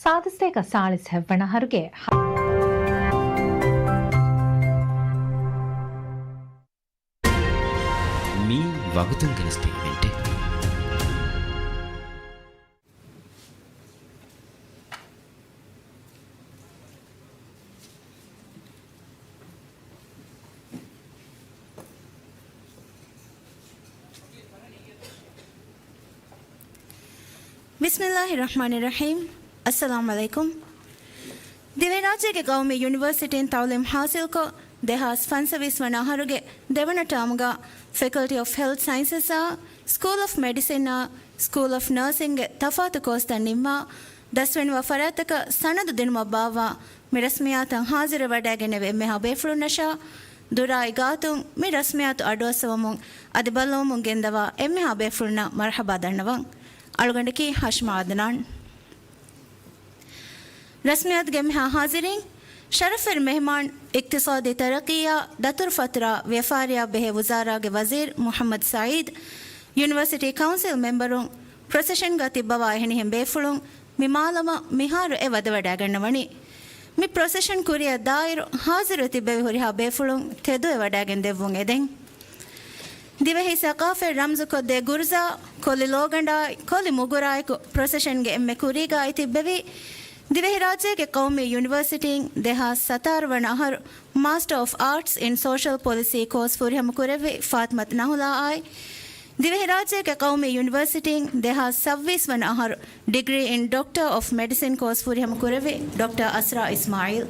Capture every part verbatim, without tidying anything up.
ސާދަ ސަތޭކަ ސާޅީސް ހަތްވަނަ އަހަރުގެ މި ވަގުތުން ގެނެސްދިން އިވެންޓެއް. ބިސްމިއްލާހި ރަޙްމާނި ރަޙީމް. އައްސަލާމު ޢަލައިކުމް. ދިވެހިރާއްޖޭގެ ޤައުމީ ޔުނިވަރސިޓީން ތަޢުލީމް ޙާޞިލްކޮށް، ދެހާސް ފަންސަވީސް ވަނަ އަހަރުގެ ދެވަނަ ޓާމުގަ ފެކަލްޓީ އޮފް ހެލްތް ސައިންސަސްއާ، ސްކޫލް އޮފް މެޑިސިންއާ، ސްކޫލް އޮފް ނާސިންގެ ތަފާތު ކޯސްތައް ނިންމާ، ދަސްވެނިވާ ފަރާތްތަކަށް ސަނަދު ދިނުމަށް ބާއްވާ މި ރަސްމިއްޔާތަށް ހާޒިރުވެވަޑައިގެންނެވި އެންމެހާ ބޭފުޅުންނަށާ، ދުރާއި ގާތުން މި ރަސްމިއްޔާތު އަޑުއައްސަވަމުން އަދި ބައްލަވަމުން ގެންދަވާ އެންމެހާ ބޭފުޅުންނަށް މަރުޙަބާ ދަންނަވަން. އަޅުގަނޑަކީ ހަޝްމާ އަދްނާން. ރަސްމިއްޔާތުގެ އެންމެހާ ހާޒިރީން، ޝަރަފްވެރި މެހެމާން، އިޤްތިޞާދީ ތަރައްޤީއާ، ދަތުރުފަތުރާ ވިޔަފާރިއާ ބެހޭ ވުޒާރާގެ ވަޒީރު މުޙައްމަދު ސަޢީދު، ޔުނިވަރސިޓީ ކައުންސިލް މެމްބަރުން، ޕްރޮސެޝަންގަ ތިއްބަވާ އެހެނިހެން ބޭފުޅުން، މި މާލަމަށް މިހާރު އެ ވަދެވަޑައިގަންނަވަނީ. މި ޕްރޮސެޝަން ކުރިއަށް ދާއިރު ހާޒިރުވެ ތިއްބެވި ހުރިހާ ބޭފުޅުން ތެދުވެވަޑައިގެން ދެއްވުން އެދެން. ދިވެހި ސަޤާފަތް ރަމްޒުކޮށްދޭ ގުރުޒާ، ކޮލި ލޯގަނޑާއި، ކޮލި މުގުރާއެކު ޕްރޮސެޝަންގެ އެންމެ ކުރީގައި ތިއްބެވި، ދިވެހިރާއްޖޭގެ ޤައުމީ ޔުނިވަރސިޓީން ދެހާސް ސަތާރަ ވަނަ އަހަރު މާސްޓަރ އޮފް އާޓްސް އިން ސޯޝަލް ޕޮލިސީ ކޯސް ފުރިހަމަ ކުރެއްވި ފާތިމަތު ނަހުލާއާއި، ދިވެހިރާއްޖޭގެ ޤައުމީ ޔުނިވަރސިޓީން ދެހާސް ސައްބީސް ވަނަ އަހަރު ޑިގްރީ އިން ޑޮކްޓަރ އޮފް މެޑިސިން ކޯސް ފުރިހަމަ ކުރެއްވި ޑޮކްޓަރ އަސްރާ އިސްމާޢީލް.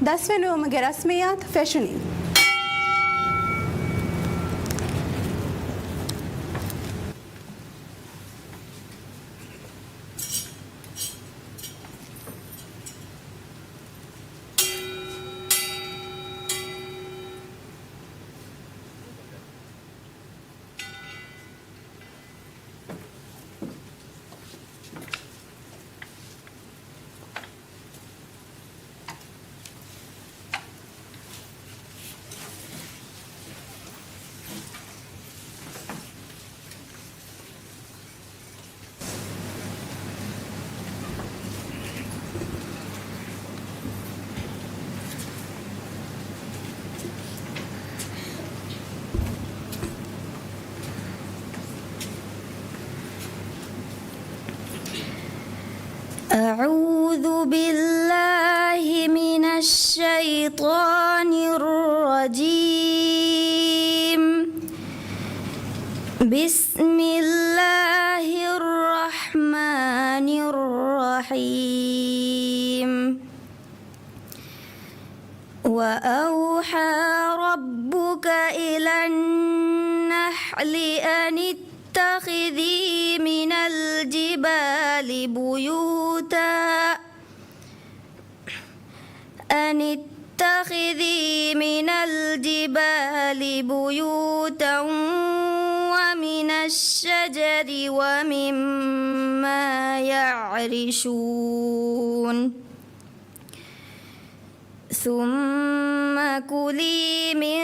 ދަސްވެނިވުމުގެ ރަސްމިއްޔާތު ފެށުނީ. أعوذ بالله من الشيطان الرجيم. بسم الله الرحمن الرحيم. وأوحى ربك إلى النحل أن اتخذي من الجبال بيوتا، أن اتخذي من الجبال بيوتا ومن الشجر ومما يعرشون. ثم كلي من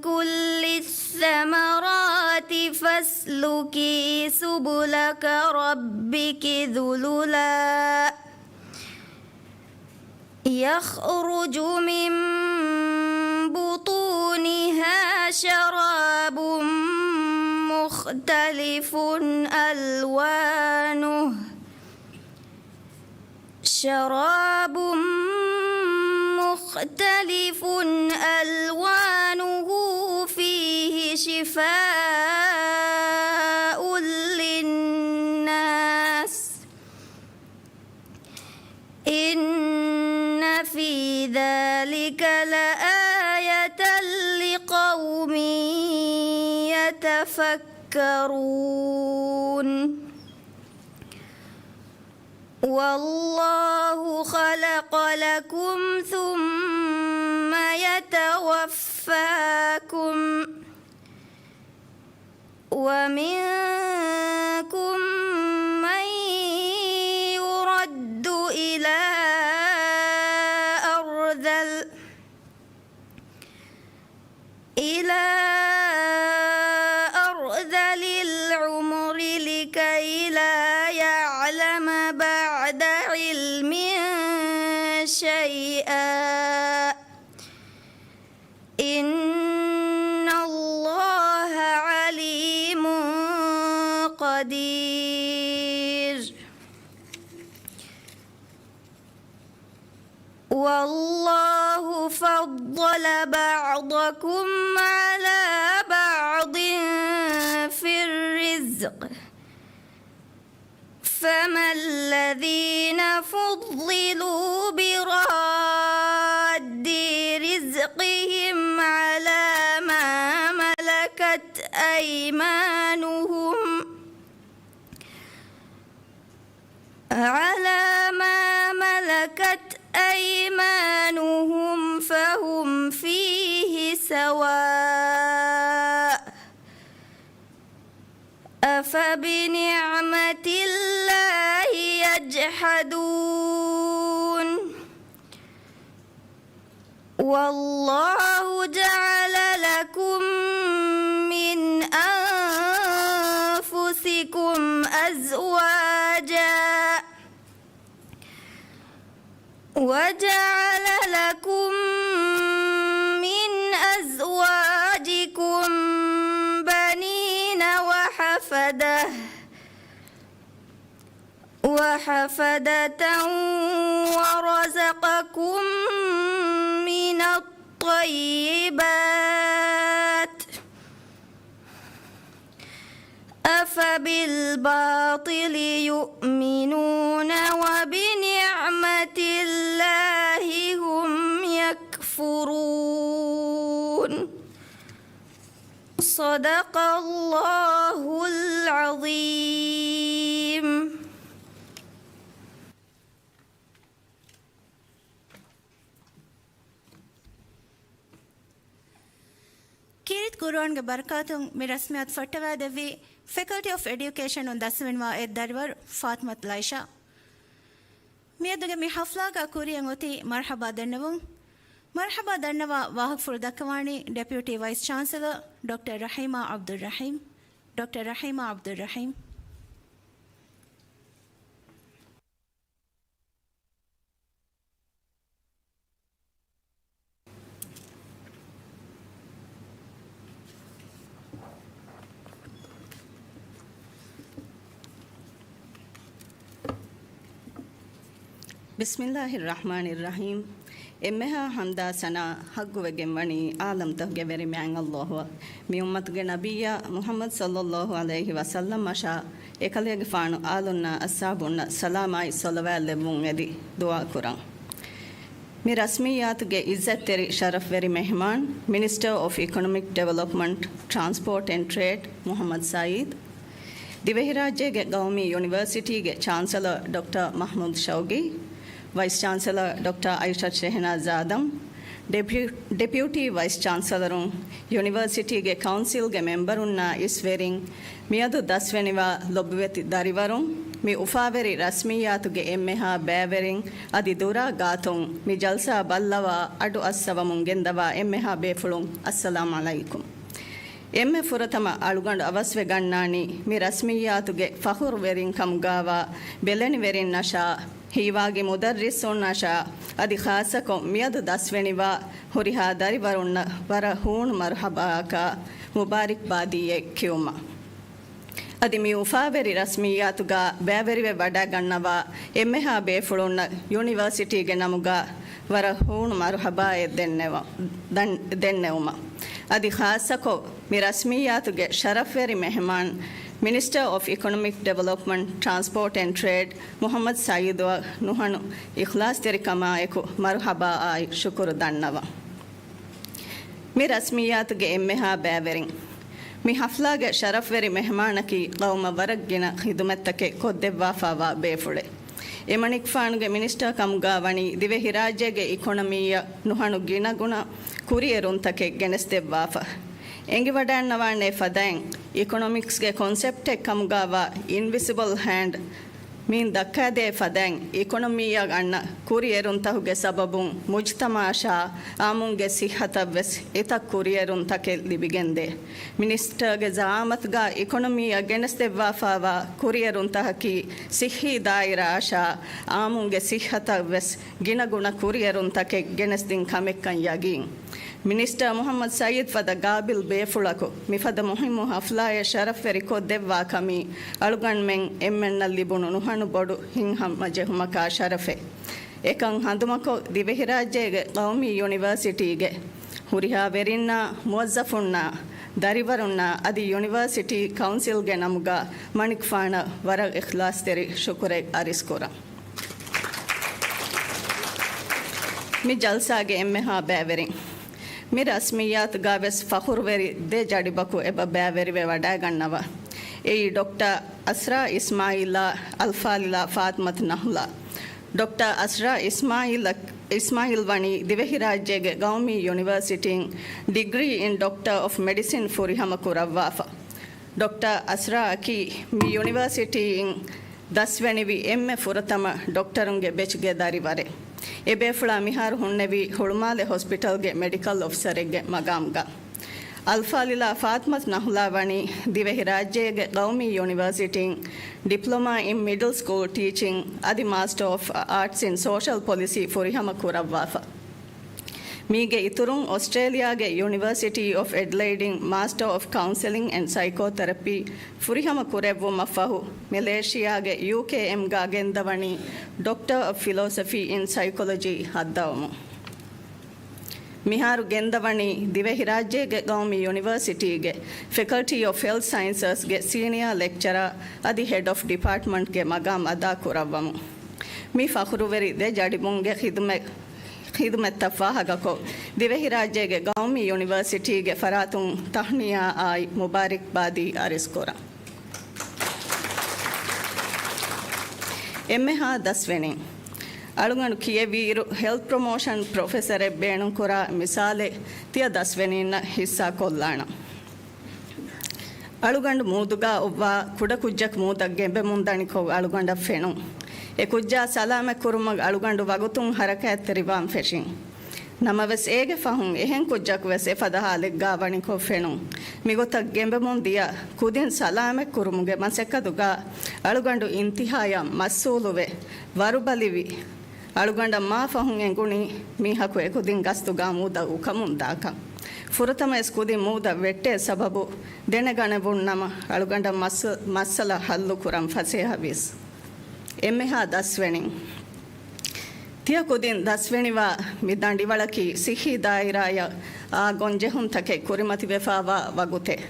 كل الثمرات فاسلكي سبل ربك ذللا يخرج من بطونها شراب مختلف ألوانه شراب مختلف ألوانه فيه شفاء للناس إن في ذلك لآية لقوم يتفكرون. والله خلق لكم ثم يتوفاكم، ومنكم من يرد إلى أرذل، إلى أرذل العمر لكي لا يعلم بعد علم شيئا، إن الله عليم قدير. والله فضل بعضكم على بعض في الرزق، فما الذين فضلوا براد رزقهم على ما ملكت أيمانهم، على ما ملكت أيمانهم فهم فيه سواء، أفبنعمة الله يجحدون. والله جعل لكم من أنفسكم أزواجا، وجعل لكم من أزواجكم بنين وحفدة، وحفدة ورزقكم من الطيبات، أفبالباطل يؤمنون وبنعمة الله هم يكفرون. صدق الله العظيم. ކީރިތި ޤުރުއާންގެ ބަރަކާތުން މި ރަސްމިއްޔާތު ފައްޓަވައިދެއްވީ ފެކަލްޓީ އޮފް އެޑިއުކޭޝަނުން ދަސްވެނިވާ އެއް ދަރިވަރު ފާތިމަތު ލައިޝާ. މިއަދުގެ މި ޙަފްލާގަ ކުރިއަށް އޮތީ މަރްޙަބާ ދަންނަވުން. މަރްޙަބާ ދަންނަވާ ވާހަކަފުޅު ދައްކަވާނީ ޑެޕިއުޓީ ވައިސް ޗާންސެލަރ ޑޮކްޓަރ ރަޙީމާ ޢަބްދުއްރަޙީމް. ޑޮކްޓަރ ރަޙީމާ ޢަބްދުއްރަޙީމް. ބިސްމިއްލާހިއްރަޙްމާނިއްރަޙީމް. އެންމެހާ ޙަމްދާ ސަނާ ޙައްޤުވެގެން ވަނީ ޢާލަމްތަކުގެ ވެރި މާތް ﷲ އަށް. މި އުއްމަތުގެ ނަބިއްޔާ މުޙައްމަދު ޞައްލައްލާހު ޢަލައިހި ވަސައްލަމަށާ، އެކަލޭގެފާނު އާލުންނާ އަޞްޙާބުންނަށް ސަލާމާއި ޞަލަވާތް ލެއްވުން އެދި ދުޢާ ކުރަން. މި ރަސްމިއްޔާތުގެ ޢިއްޒަތްތެރި ޝަރަފްވެރި މެހްމާން، މިނިސްޓަރ އޮފް އިކޮނޮމިކް ޑިވެލޮޕްމަންޓް، ޓްރާންސްޕޯޓް އެންޑް ޓްރޭޑް، މުޙައްމަދު ސަޢީދު. ދިވެހިރާއްޖޭގެ ޤައުމީ ޔުނިވަރސިޓީގެ ޗާންސެލަރ ޑޮކްޓަރ މަޙްމޫދު ޝައުގީ، ވައިސް ޗާންސެލަރ ޑޮކްޓަރ އައިޝަތު ޝެހެނާޒް ޒާދަމް، ޑެޕިއު-، ޑެޕިއުޓީ ވައިސް ޗާންސެލަރުން، ޔުނިވަރސިޓީގެ ކައުންސިލްގެ މެމްބަރުންނާ އިސްވެރިން، މިއަދު ދަސްވެނިވާ ލޮބުވެތި ދަރިވަރުން، މި އުފާވެރި ރަސްމިއްޔާތުގެ އެންމެހާ ބައިވެރިން، އަދި ދުރާ ގާތުން މި ޖަލްސާ ބައްލަވާ އަޑު އައްސަވަމުން ގެންދަވާ އެންމެހާ ބޭފުޅުން، އައްސަލާމް ޢަލައިކުމް. އެންމެ ފުރަތަމަ އަޅުގަނޑު އަވަސްވެ ގަންނާނީ މި ރަސްމިއްޔާތުގެ ފަޚުރުވެރިން ކަމުގާވާ ބެލެނިވެރިންނަށާ، ހީވާގި މުދައްރިސުންނަށާ، އަދި ޚާއްޞަކޮށް މިއަދު ދަސްވެނިވާ ހުރިހާ ދަރިވަރުންނަށް ވަރަށް ހޫނު މަރުޙަބާއަކާ މުބާރިކްބާދީއެއް ކިޔުމަށް. އަދި މި އުފާވެރި ރަސްމިއްޔާތުގާ ބައިވެރިވެ ވަޑައިގަންނަވާ އެންމެހާ ބޭފުޅުންނަށް ޔުނިވަރސިޓީގެ ނަމުގާ ވަރަށް ހޫނު މަރުޙަބާއެއް ދެންނެވަ-، ދަން-، ދެންނެވުމަށް. އަދި ޚާއްޞަކޮށް މި ރަސްމިއްޔާތުގެ ޝަރަފްވެރި މެހެމާން، މިނިސްޓަރ އޮފް އިކޮނޮމިކް ޑިވެލޮޕްމަންޓް، ޓްރާންސްޕޯޓް އެންޑް ޓްރޭޑް، މުޙައްމަދު ސަޢީދުއަށް ނުހަނު އިޚްލާޞްތެރިކަމާއެކު މަރުޙަބާއާއި ޝުކުރު ދަންނަވަން. މި ރަސްމިއްޔާތުގެ އެންމެހާ ބައިވެރިން. މި ޙަފްލާގެ ޝަރަފްވެރި މެހެމާނަކީ ޤައުމަށް ވަރަށް ގިނަ ޚިދުމަތްތަކެއް ކޮށްދެއްވާފާވާ ބޭފުޅެއް. އެމަނިކުފާނުގެ މިނިސްޓަރ ކަމުގަ ވަނީ ދިވެހިރާއްޖޭގެ އިކޮނޮމީއަށް ނުހަނު ގިނަގުނަ ކުރިއެރުންތަކެއް ގެނެސްދެއްވާފަ. އެނގިވަޑައިންނަވާނޭ ފަދައިން، އިކޮނޮމިކްސްގެ ކޮންސެޕްޓެއް ކަމުގައިވާ އިންވިސިބަލް ހޭންޑް މިން ދައްކާދޭ ފަދައިން، އިކޮނޮމީއަށް އަންނަ ކުރިއެރުންތަކުގެ ސަބަބުން މުޖުތަމައަށާ އާއްމުންގެ ސިއްހަތަށްވެސް އެތައް ކުރިއެރުންތަކެއް ލިބިގެންދޭ. މިނިސްޓަރގެ ޒައާމަތުގަ އިކޮނޮމީއަށް ގެނެސްދެއްވާފައިވާ ކުރިއެރުންތަކަކީ ސިއްހީ ދާއިރާއަށާ އާއްމުންގެ ސިއްހަތަށްވެސް ގިނަގުނަ ކުރިއެރުންތަކެއް ގެނެސްދިން ކަމެއްކަން ޔަގީން. މިނިސްޓަރ މުހައްމަދު ސައީދު ފަދަ ގާބިލް ބޭފުޅަކު މިފަދަ މުހިއްމު ހަފްލާއެއް ޝަރަފްވެރިކޮށްދެއްވާ ކަމީ އަޅުގަނޑުމެން އެންމެންނަށް ލިބުނު ނުހަނު ބޮޑު ހިތްހަމަޖެހުމަކާ ޝަރަފެއް. އެކަން ހަނދުމަކޮށް، ދިވެހިރާއްޖޭގެ ޤައުމީ ޔުނިވަރސިޓީގެ ހުރިހާ ވެރިންނާ، މުވައްޒަފުންނާ، ދަރިވަރުންނާ އަދި ޔުނިވަރސިޓީ ކައުންސިލްގެ ނަމުގަ މަނިކުފާނަށް ވަރަށް އިޚްލާޞްތެރި ޝުކުރެއް އަރިސްކުރަން. މި ޖަލްސާގެ އެންމެހާ ބައިވެރިން. މި ރަސްމިއްޔާތުގަވެސް ފަޚުރުވެރި ދެ ޖަޑިބަކު އެބަ ބައިވެރިވެ ވަޑައިގަންނަވާ. އެއީ ޑޮކްޓަރ އަސްރާ އިސްމާއީލާ އަލްފާޟިލާ ފާޠިމަތު ނަހުލާ. ޑޮކްޓަރ އަސްރާ އިސްމާއީލަ-، އިސްމާއީލް ވަނީ ދިވެހިރާއްޖޭގެ ޤައުމީ ޔުނިވަރސިޓީން ޑިގްރީ އިން ޑޮކްޓަރ އޮފް މެޑިސިން ފުރިހަމަ ކުރައްވާފަ. ޑޮކްޓަރ އަސްރާއަކީ މި ޔުނިވަރސިޓީއިން ދަސްވެނިވި އެންމެ ފުރަތަމަ ޑޮކްޓަރުންގެ ބެޗްގެ ދަރިވަރެއް. އެބޭފުޅާ މިހާރު ހުންނެވީ ހުޅުމާލެ ހޮސްޕިޓަލްގެ މެޑިކަލް އޮފިސަރެއްގެ މަގާމުގަ. އަލްފާޟިލާ ފާޠިމަތު ނަހުލާ ވަނީ ދިވެހިރާއްޖޭގެ ޤައުމީ ޔުނިވަރސިޓީން ޑިޕްލޮމާ އިން މިޑްލް ސްކޫލް ޓީޗިން އަދި މާސްޓަރ އޮފް އާޓްސް އިން ސޯޝަލް ޕޮލިސީ ފުރިހަމަ ކުރައްވާފަ. މީގެ އިތުރުން، އޮސްޓްރޭލިޔާގެ ޔުނިވަރސިޓީ އޮފް އެޑްލައިޑްއިން މާސްޓަރ އޮފް ކައުންސެލިން އެންޑް ސައިކޯތެރަޕީ ފުރިހަމަ ކުރެއްވުމަށްފަހު، މެލޭޝިޔާގެ ޔޫކޭއެމްގަ ގެންދަވަނީ ޑޮކްޓަރ އޮފް ފިލޯސޮފީ އިން ސައިކޮލޮޖީ ހައްދަވަމުން. މިހާރު ގެންދަވަނީ ދިވެހިރާއްޖޭގެ ޤައުމީ ޔުނިވަރސިޓީގެ ފެކަލްޓީ އޮފް ހެލްތް ސައިންސަސްގެ ސީނިއާ ލެކްޗަރާ އަދި ހެޑް އޮފް ޑިޕާޓްމަންޓްގެ މަގާމް އަދާ ކުރައްވަމުން. މި ފަޚުރުވެރި ދެ ޖަޑިބުންގެ ޚިދުމަތް، ޚިދުމަތްތައް ފާހަގަކޮށް، ދިވެހިރާއްޖޭގެ ޤައުމީ ޔުނިވަރސިޓީގެ ފަރާތުން ތަހްނިޔާ އާއި މުބާރިކްބާދީ އަރިސްކުރަން. އެންމެހާ ދަސްވެނީން. އަޅުގަނޑު ކިޔެވިއިރު، ހެލްތް ޕްރޮމޯޝަން ޕްރޮފެސަރެއް ބޭނުންކުރާ މިސާލެއް ތިޔަ ދަސްވެނީންނަށް ހިއްސާ ކޮށްލާނަން. އަޅުގަނޑު މޫދުގަ އޮއްވާ ކުޑަކުއްޖަކު މޫދަށް ގެނބެމުން ދަނިކޮށް އަޅުގަނޑަށް ފެނުން. އެ ކުއްޖާ ސަލާމަތް ކުރުމަށް އަޅުގަނޑު ވަގުތުން ހަރަކާތްތެރިވާން ފެށިން. ނަމަވެސް، އޭގެ ފަހުން އެހެން ކުއްޖަކު ވެސް އެފަދަ ހާލެއްގާ ވަނިކޮށް ފެނުން. މިގޮތަށް ގެނބެމުން ދިޔަ ކުދިން ސަލާމަތް ކުރުމުގެ މަސައްކަތުގަ އަޅުގަނޑު އިންތިހާޔަށް މަސްއޫލުވެ، ވަރުބަލިވި، އަޅުގަނޑަށް މާ ފަހުން އެނގުނީ މީހަކު އެކުދިން ގަސްތުގަ މޫދަށް އުކަމުން ދާކަން. ފުރަތަމަވެސް ކުދިން މޫދަށް ވެއްޓޭ ސަބަބު ދެނެގަނެވުން ނަމަ، އަޅުގަނޑަށް މައްސަ-، މައްސަލަ ހައްލު ކުރަން ފަސޭހަވީސް. އެންމެހާ ދަސްވެނިން. ތިޔަ ކުދިން ދަސްވެނިވާ މި ދަނޑިވަޅަކީ ސިއްހީ ދާއިރާއަށް އާ ގޮންޖެހުންތަކެއް ކުރިމަތިވެފާވާ ވަގުތެއް.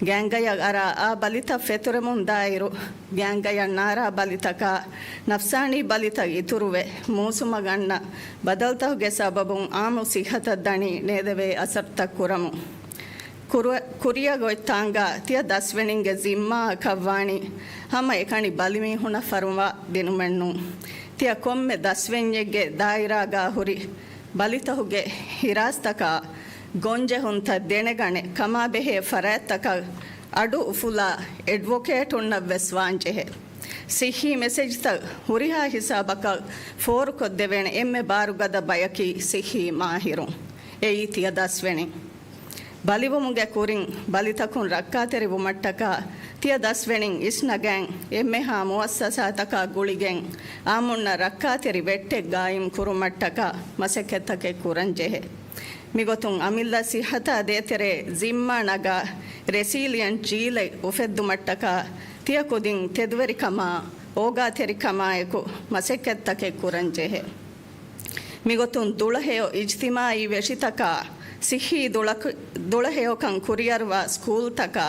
ގާތްގަޔަށް އަރާ އާ ބަލިތައް ފެތުރެމުން ދާއިރު، ގާތްގަޔަށް ނާރާ ބަލިތަކާ، ނަފްސާނީ ބަލިތައް އިތުރުވެ، މޫސުމަށް އަންނަ ބަދަލުތަކުގެ ސަބަބުން އާއްމު ސިއްހަތަށް ދަނީ ނޭދެވޭ އަސަރުތައް ކުރަމުން. ކުރު-، ކުރިއަށް އޮތް ތާނގަ ތިޔަ ދަސްވެނިންގެ ޒިންމާއަކަށްވާނީ ހަމަ އެކަނި ބަލިމީހުނަށް ފަރުވާ ދިނުމެއްނޫން. ތިޔަ ކޮންމެ ދަސްވެންޏެއްގެ ދާއިރާގަ ހުރި ބަލިތަކުގެ ހިރާސްތަކާ ގޮންޖެހުންތައް ދެނެގަނެ ކަމާބެހޭ ފަރާތްތަކަށް އަޑު އުފުލާ އެޑްވޮކޭޓުންނަށްވެސް ވާންޖެހޭ. ސިއްހީ މެސެޖްތައް ހުރިހާ ހިސާބަކަށް ފޯރުކޮށްދެވޭނެ އެންމެ ބާރުގަދަ ބަޔަކީ ސިއްހީ މާހިރުން. އެއީ ތިޔަ ދަސްވެނިން. ބަލިވުމުގެ ކުރިން ބަލިތަކުން ރައްކާތެރިވުމަށްޓަކާ، ތިޔަ ދަސްވެނިން އިސްނަގައިން އެންމެހާ މުއައްސަސާތަކާ ގުޅިގެން އާއްމުންނަށް ރައްކާތެރި ވެއްޓެއް ގާއިމް ކުރުމަށްޓަކާ މަސައްކަތްތަކެއް ކުރަންޖެހޭ. މިގޮތުން އަމިއްލަ ސިއްހަތާ ދޭތެރޭ ޒިންމާ ނަގާ ރެސީލިއަންޓް ޖީލެއް އުފެއްދުމަށްޓަކާ ތިޔަ ކުދިން ތެދުވެރިކަމާ، އޯގާތެރިކަމާއެކު މަސައްކަތްތަކެއް ކުރަންޖެހޭ. މިގޮތުން ދުޅަހެޔޮ އިޖްތިމާއީ ވެށިތަކާ، ސިއްހީ ދުޅަކު-، ދުޅަހެޔޮކަން ކުރިއަރުވާ ސްކޫލްތަކާ،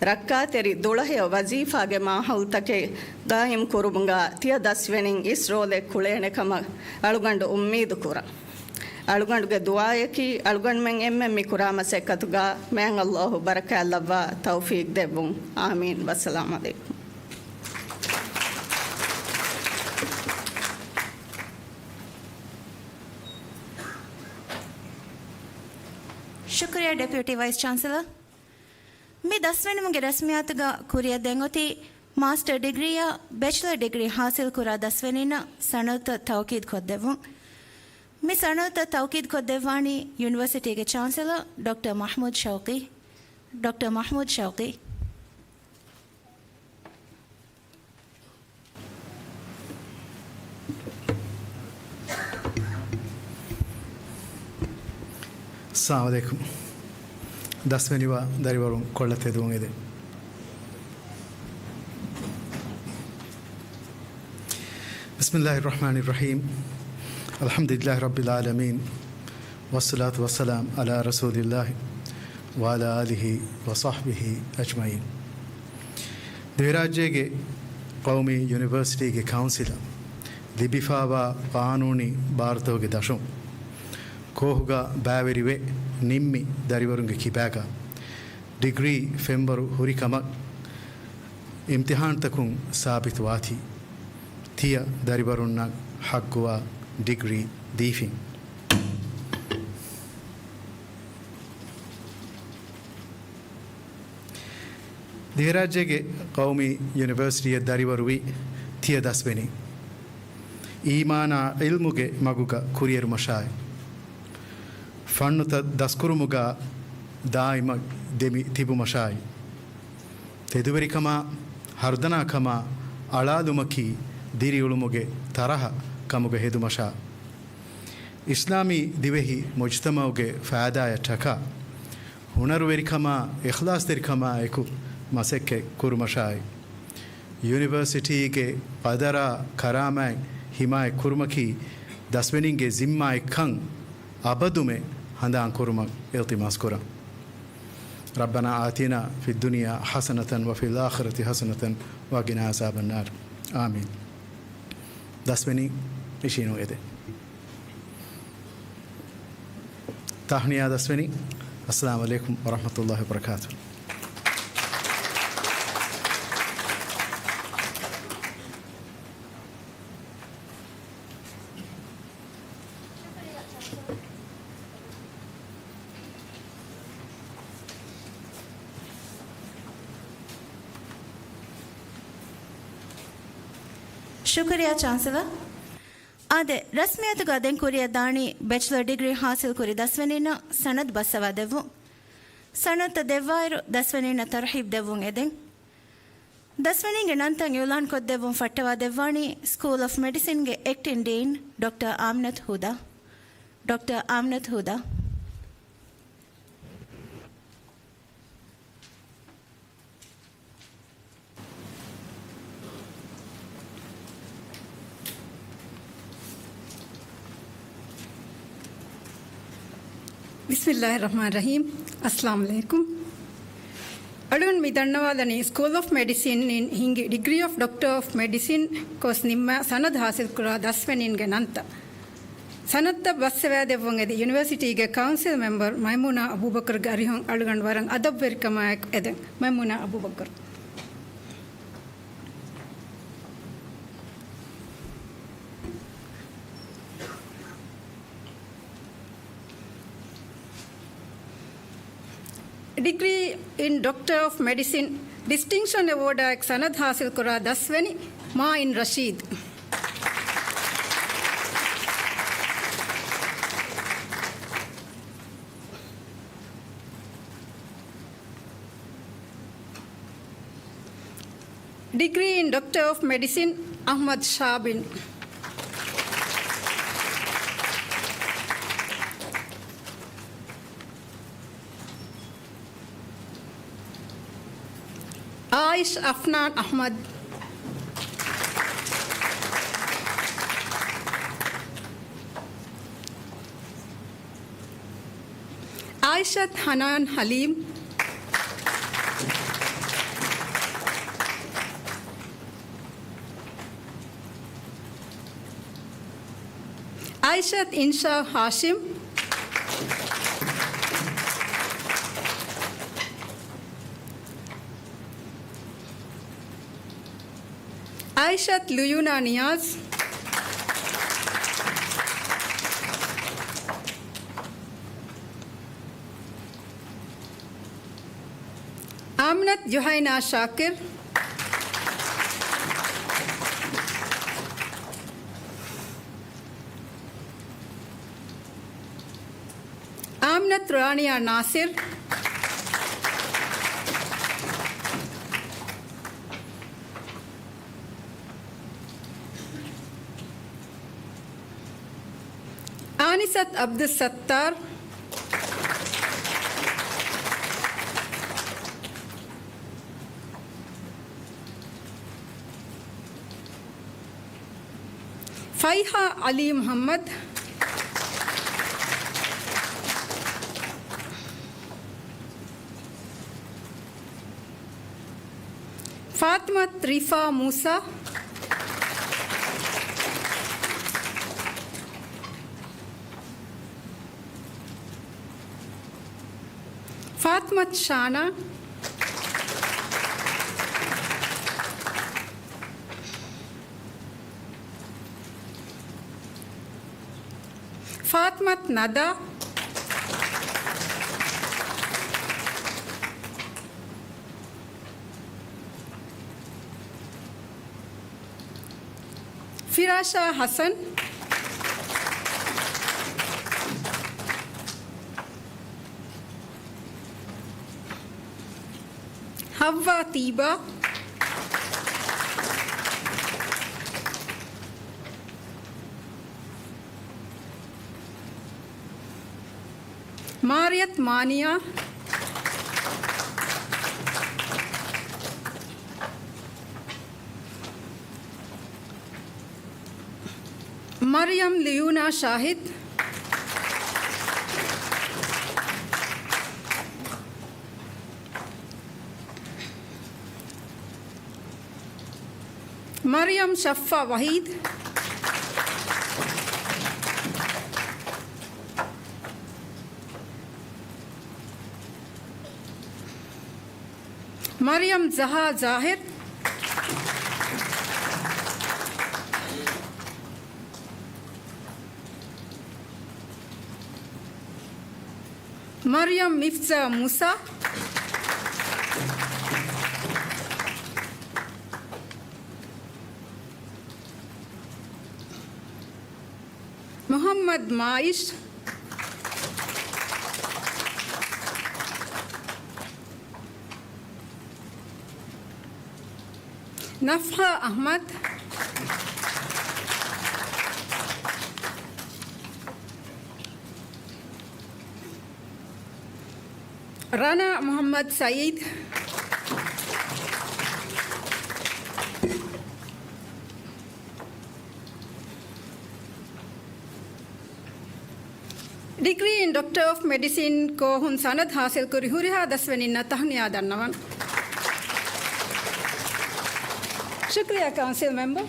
ރައްކާތެރި ދުޅަހެޔޮ ވަޒީފާގެ މާހައުލްތަކެއް ގާއިމް ކުރުމުގަ ތިޔަ ދަސްވެނިން އިސް ރޯލެއް ކުޅޭނެ ކަމަށް އަޅުގަނޑު އުއްމީދު ކުރަން. އަޅުގަނޑުގެ ދުޢާއަކީ، އަޅުގަނޑުމެން އެންމެން މި ކުރާ މަސައްކަތުގަ މާތް ﷲ ބަރަކާތްލައްވާ ތައުފީޤް ދެއްވުން. އާމީން. ވައްސަލާމް ޢަލައިކުމް. ޝުކުރިއްޔާ ޑެޕިއުޓީ ވައިސް ޗާންސެލަރ. މި ދަސްވެނިމުގެ ރަސްމިއްޔާތުގަ ކުރިއަށް ދެން އޮތީ މާސްޓަރ ޑިގްރީއާ ބެޗްލަރ ޑިގްރީ ޙާޞިލް ކުރާ ދަސްވެނީންނަށް ސަނަދުތައް ތައުޤީދު ކޮށްދެއްވުން. މި ސަނަދުތައް ތައުޤީދު ކޮށްދެއްވާނީ ޔުނިވަރސިޓީގެ ޗާންސެލަރ ޑޮކްޓަރ މަޙްމޫދު ޝައުޤީ. ޑޮކްޓަރ މަޙްމޫދު ޝައުޤީ. އައްސަލާމު ޢަލައިކުމް. ދަސްވެނިވާ ދަރިވަރުން ކޮށްލަ ތެދުވުން އެދެން. بسم الله الرحمن الرحيم. الحمد لله رب العالمين. والصلاة والسلام على رسول الله وعلى آله وصحبه أجمعين. ދިވެހިރާއްޖޭގެ ޤައުމީ ޔުނިވަރސިޓީގެ ކައުންސިލަށް ލިބިފާވާ ޤާނޫނީ ބާރުތަކުގެ ދަށުން، ކޯހުގަ ބައިވެރިވެ ނިންމި ދަރިވަރުންގެ ކިބާގަ ޑިގްރީ ފެންވަރު ހުރިކަމަށް އިމްތިޙާންތަކުން ސާބިތުވާތީ، ތިޔަ ދަރިވަރުންނަށް ޙައްޤުވާ ޑިގްރީ ދީފިން. ދިވެހިރާއްޖޭގެ ޤައުމީ ޔުނިވަރސިޓީއަށް ދަރިވަރުވި ތިޔަ ދަސްވެނީ، އީމާނާ ޢިލްމުގެ މަގުގަ ކުރިއެރުމަށާއި، ފަންނުތައް ދަސްކުރުމުގަ ދާއިމަށް ދެމި ތިބުމަށާއި، ތެދުވެރިކަމާ، ހަރުދަނާކަމާ، އަޅާލުމަކީ ދިރިއުޅުމުގެ ތަރަހަ ކަމުގަ ހެދުމަށާ، އިސްލާމީ ދިވެހި މުޖްތަމަޢުގެ ފައިދާއަށްޓަކާ، ހުނަރުވެރިކަމާ، އިޚްލާޞްތެރިކަމާއެކު މަސައްކަތް ކުރުމަށާއި، ޔުނިވަރސިޓީގެ ޤަދަރާ، ކަރާމާތް ޙިމާޔަތް ކުރުމަކީ ދަސްވެނީންގެ ޒިންމާއެއްކަން އަބަދުމެ ހަނދާން ކުރުމަށް އިލްތިމާސް ކުރަން. ربنا آتنا في الدنيا حسنة وفي الآخرة حسنة وقنا عذاب النار. آمين. ދަސްވެނީ އިށީނު އެދެ. ތަހްނިޔާ ދަސްވެނީ. السلام عليكم ورحمة الله وبركاته. ޝުކުރިއްޔާ ޗާންސެލަރ. އާދެ، ރަސްމިއްޔާތުގަ ދެން ކުރިއަށް ދާނީ ބެޗްލަރ ޑިގްރީ ޙާޞިލް ކުރި ދަސްވެނީންނަށް ސަނަދު ބައްސަވާ ދެއްވުން. ސަނަދުތައް ދެއްވާއިރު، ދަސްވެނީންނަށް ތަރުޙީބު ދެއްވުން އެދެން. ދަސްވެނީންގެ ނަންތައް އިޢުލާން ކޮށްދެއްވުން ފައްޓަވާ ދެއްވާނީ ސްކޫލް އޮފް މެޑިސިންގެ އެކްޓިން ޑީން ޑޮކްޓަރ އާމިނަތު ހުދާ. ޑޮކްޓަރ އާމިނަތު ހުދާ. بسم الله الرحمن الرحيم. އައްސަލާމު ޢަލައިކުމް. އަޅުގަނޑު މި ދަންނަވާލަނީ ސްކޫލް އޮފް މެޑިސިން އިން ހިންގި ޑިގްރީ އޮފް ޑޮކްޓަރ އޮފް މެޑިސިން ކޯސް ނިންމާ ސަނަދު ޙާޞިލްކުރާ ދަސްވެނީންގެ ނަންތައް. ސަނަދުތައް ބައްސަވާދެއްވުން އެދި ޔުނިވަރސިޓީގެ ކައުންސިލް މެމްބަރު މައިމޫނާ އަބޫބަކުރުގެ އަރިހުން އަޅުގަނޑު ވަރަށް އަދަބުވެރިކަމާއެކު އެދެން. މައިމޫނާ އަބޫބަކުރު. ޑިގްރީ އިން ޑޮކްޓަރ އޮފް މެޑިސިން ޑިސްޓިންކްޝަން އެވޯޑާއެކު ސަނަދު ޙާޞިލްކުރާ ދަސްވެނި މާއިން ރަޝީދު. ޑިގްރީ އިން ޑޮކްޓަރ އޮފް މެޑިސިން، އަޙްމަދު ޝާބިން. އާއިޝް އަފްނާން އަޙްމަދު. އާއިޝަތު ހަނާން ޙަލީމް. އާއިޝަތު އިންޝާ ހާޝިމް. އާއިޝަތު ލުޔޫނާ ނިޔާޒް. އާމިނަތު ޖުހައިނާ ޝާކިރު. އާމިނަތު ރާނިޔާ ނާސިރު. އާނިސަތު އަބްދުއްސައްތާރު. ފައިހާ އަލީ މުޙައްމަދު. ފާތިމަތު ރީފާ މޫސާ. ފާތިމަތު ޝާނާ. ފާތިމަތު ނަދާ. ފިރާޝާ ޙަސަން. ޙައްވާ ތީބާ. މާރިޔަތު މާނިޔާ. މަރިޔަމް ލިޔޫނާ ޝާހިދު. މަރިޔަމް ޝައްފާ ވަހީދު. މަރިޔަމް ޒަހާ ޒާހިރު. މަރިޔަމް މިފްޒާ މޫސާ. މުޙައްމަދު މާއިޝް. ނަފްޙާ އަޙްމަދު. ރަނާ މުޙައްމަދު ސައީދު. ޑިގްރީ އިން ޑޮކްޓަރ އޮފް މެޑިސިން ކޯހުން ސަނަދު ޙާޞިލްކުރި ހުރިހާ ދަސްވެނިންނަށް ތަހުނިޔާ ދަންނަވަން. ޝުކުރިއްޔާ ކައުންސިލް މެމްބަރ.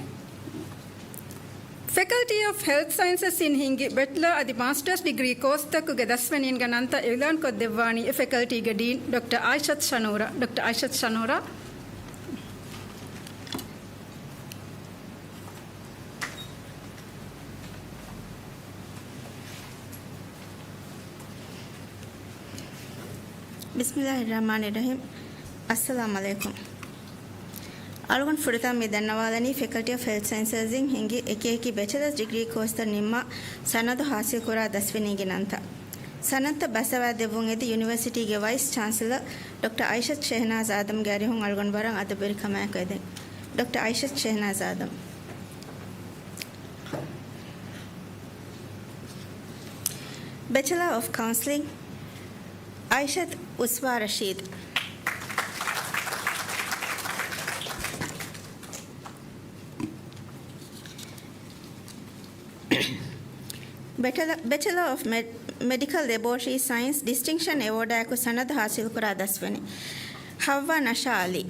ފެކަލްޓީ އޮފް ހެލްތް ސައިންސަސް އިން ހިންގި ބެޗްލަރ އަދި މާސްޓަރސް ޑިގްރީ ކޯސްތަކުގެ ދަސްވެނީންގެ ނަންތައް އިޢުލާންކޮށްދެއްވާނީ އެ ފެކަލްޓީގެ ޑީން ޑޮކްޓަރ އައިޝަތު ޝަނޫރާ. ޑޮކްޓަރ އައިޝަތު ޝަނޫރާ. ބިސްމިއްލާހި ރަޙްމާނި ރަޙީމް. އައްސަލާމް ޢަލައިކުމް. އަޅުގަނޑު ފުރަތަމަ މި ދަންނަވާލަނީ ފެކަލްޓީ އޮފް ހެލްތް ސައިންސަސް އިން ހިންގި އެކި އެކި ބެޗެލަރސް ޑިގްރީ ކޯސްތައް ނިންމާ ސަނަދު ޙާޞިލްކުރާ ދަސްވެނީގެ ނަންތައް. ސަނަދުތައް ބައްސަވާދެއްވުން އެދި ޔުނިވަރސިޓީގެ ވައިސް ޗާންސެލަރ ޑޮކްޓަރ އައިޝަތު ޝެހްނާޒް އާދަމްގެ އަރިހުން އަޅުގަނޑު ވަރަށް އަދަބުވެރިކަމާއެކު އެދެން. ޑޮކްޓަރ އައިޝަތު ޝެހްނާޒް އާދަމް. ބެޗެލާ އޮފް ކައުންސިލިން، އައިޝަތު އުސްވާ ރަޝީދު. ބެޗެލަ-، ބެޗެލާ އޮފް މެ-، މެޑިކަލް ލެބޯރެޓަރީ ސައިންސް ޑިސްޓިންކްޝަން އެވޯޑާއެކު ސަނަދު ޙާޞިލްކުރާ ދަސްވެނީ ޙައްވާ ނަޝާ ޢަލީ.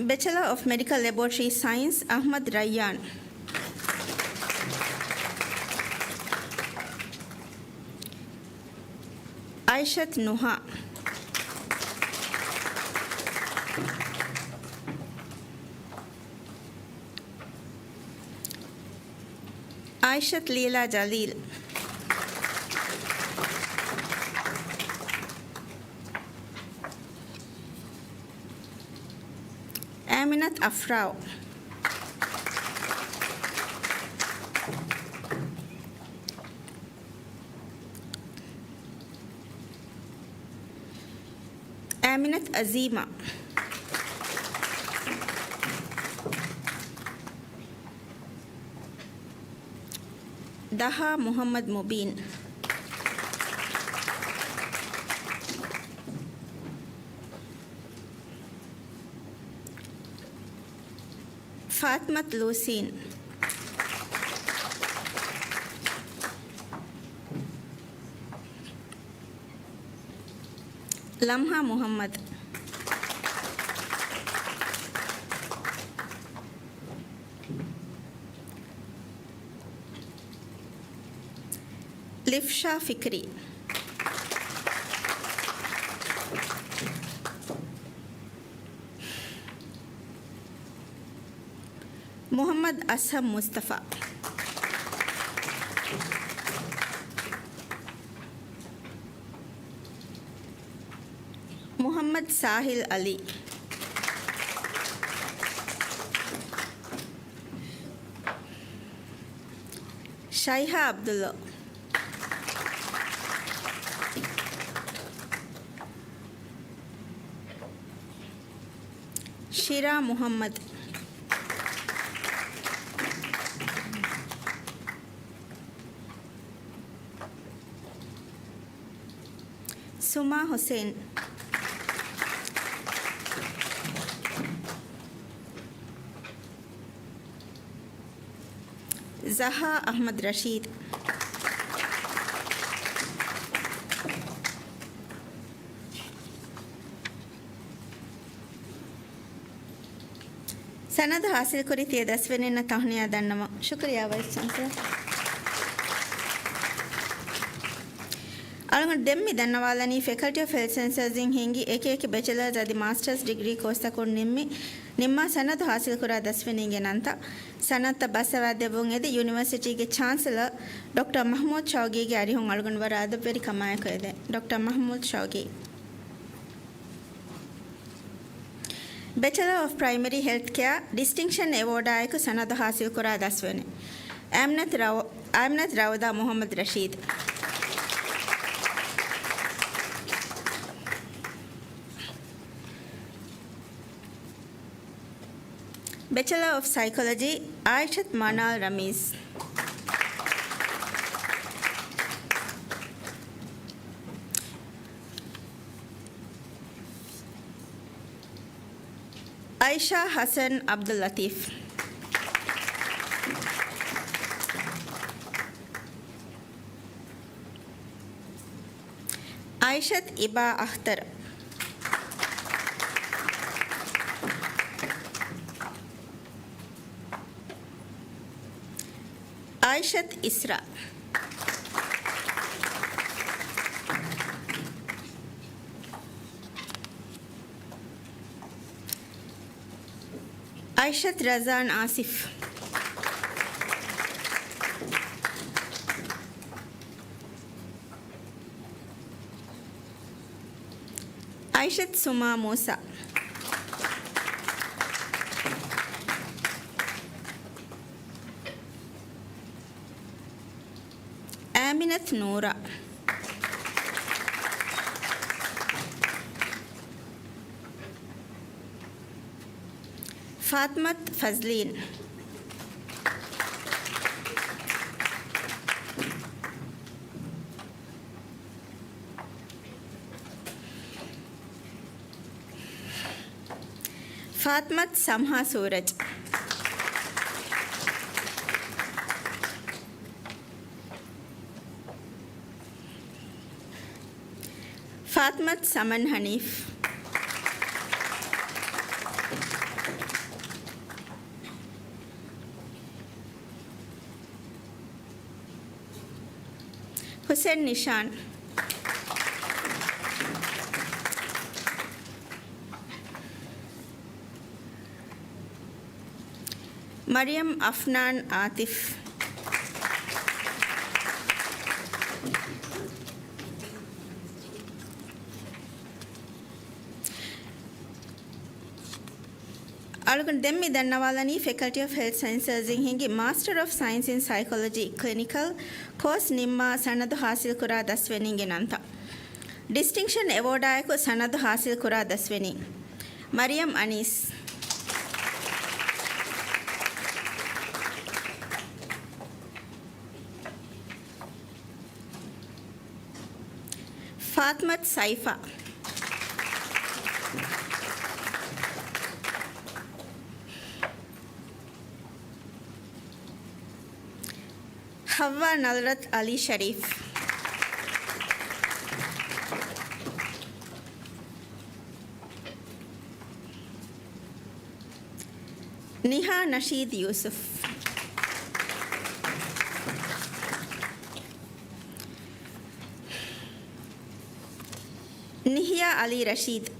ބެޗެލާ އޮފް މެޑިކަލް ލެބޯރެޓަރީ ސައިންސް، އަޙްމަދު ރައްޔާން. އައިޝަތު ނުހާ. އާއިޝަތު ލީލާ ޖަލީލް. އާމިނަތު އަފްރާވް. އާމިނަތު އަޒީމާ. ދަހާ މުޙައްމަދު މުބީން. ފާތިމަތު ލޫސީން. ލަމްހާ މުޙައްމަދު. ލިފްޝާ ފިކްރީ. މުޙައްމަދު އަސްހަމް މުޞްޠަފާ. މުޙައްމަދު ސާހިލް އަލީ. ޝައިހާ ޢަބްދުﷲ. ޝިރާ މުޙައްމަދު. ސުމާ ޙުސެއިން. ޒަހާ އަޙްމަދު ރަޝީދު. ސަނަދު ޙާޞިލްކުރި ތިޔަ ދަސްވެރިންނަށް ތަހުނިޔާ ދަންނަވަން. ޝުކުރިއްޔާ، ވައިސް ޗާންސެލަރ. އަޅުގަނޑު ދެން މި ދަންނަވާލަނީ، ފެކަލްޓީ އޮފް ހެލްތު ސައިންސަސްއިން ހިންގި އެކި އެކި ބެޗެލާސް އަދި މާސްޓާސް ޑިގްރީ ކޯސްތަކުން ނިންމި، ނިންމާ ސަނަދު ޙާޞިލްކުރާ ދަސްވެރިންގެ ނަންތައް. ސަނަދުތައް ބައްސަވާދެއްވުން އެދި ޔުނިވަރސިޓީގެ ޗާންސެލަރ ޑޮކްޓަރ މަޙްމޫދު ޝައުގީގެ އަރިހުން އަޅުގަނޑު ވަރަށް އަދަބުވެރި ކަމާއެކު އެދެން. ޑޮކްޓަރ މަޙްމޫދު ޝައުގީ. ބެޗެލަރ އޮފް ޕްރައިމަރީ ހެލްތް ކެއާ ޑިސްޓިންކްޝަން އެވޯޑާއެކު ސަނަދު ޙާޞިލްކުރާ ދަސްވެރިން. އާމިނަތު ރައު-، އާމިނަތު ރައުދާ މުޙައްމަދު ރަޝީދު. ބެޗެލަރ އޮފް ސައިކޮލޮޖީ، އާއިޝަތު މަނާލް ރަމީޒް. އައިޝާ ޙަސަން ޢަބްދުއްލަޠީފް. އައިޝަތު އިބާ އަޚްތަރު. އައިޝަތު އިސްރާ. އައިޝަތު ރަޒާން އާސިފް. އައިޝަތު ސުމާ މޫސާ. އާމިނަތު ނޫރާ. ފާތިމަތު ފަޒްލީން. ފާތިމަތު ސަމްހާ ސޫރަޖް. ފާތިމަތު ސަމަން ހަނީފް. ހުސެން ނިޝާން. މަރިޔަމް އަފްނާން އާތިފް. އަޅުގަނޑު ދެން މި ދަންނަވާލަނީ ފެކަލްޓީ އޮފް ހެލްތް ސައިންސަސް އިން ހިންގި މާސްޓަރ އޮފް ސައިންސް އިން ސައިކޮލޮޖީ ކްލިނިކަލް ކޯސް ނިންމާ ސަނަދު ހާސިލް ކުރާ ދަސްވެނީންގެ ނަންތައް. ޑިސްޓިންކްޝަން އެވޯޑާއެކު ސަނަދު ހާސިލް ކުރާ ދަސްވެނީ، މަރިޔަމް އަނީސް، ފާތްމަތު ސައިފާ، ހައްވާ ނަޒްރަތު އަލީ ޝަރީފް، ނިހާ ނަޝީދު ޔޫސުފް، ނިހިޔާ އަލީ ރަޝީދު،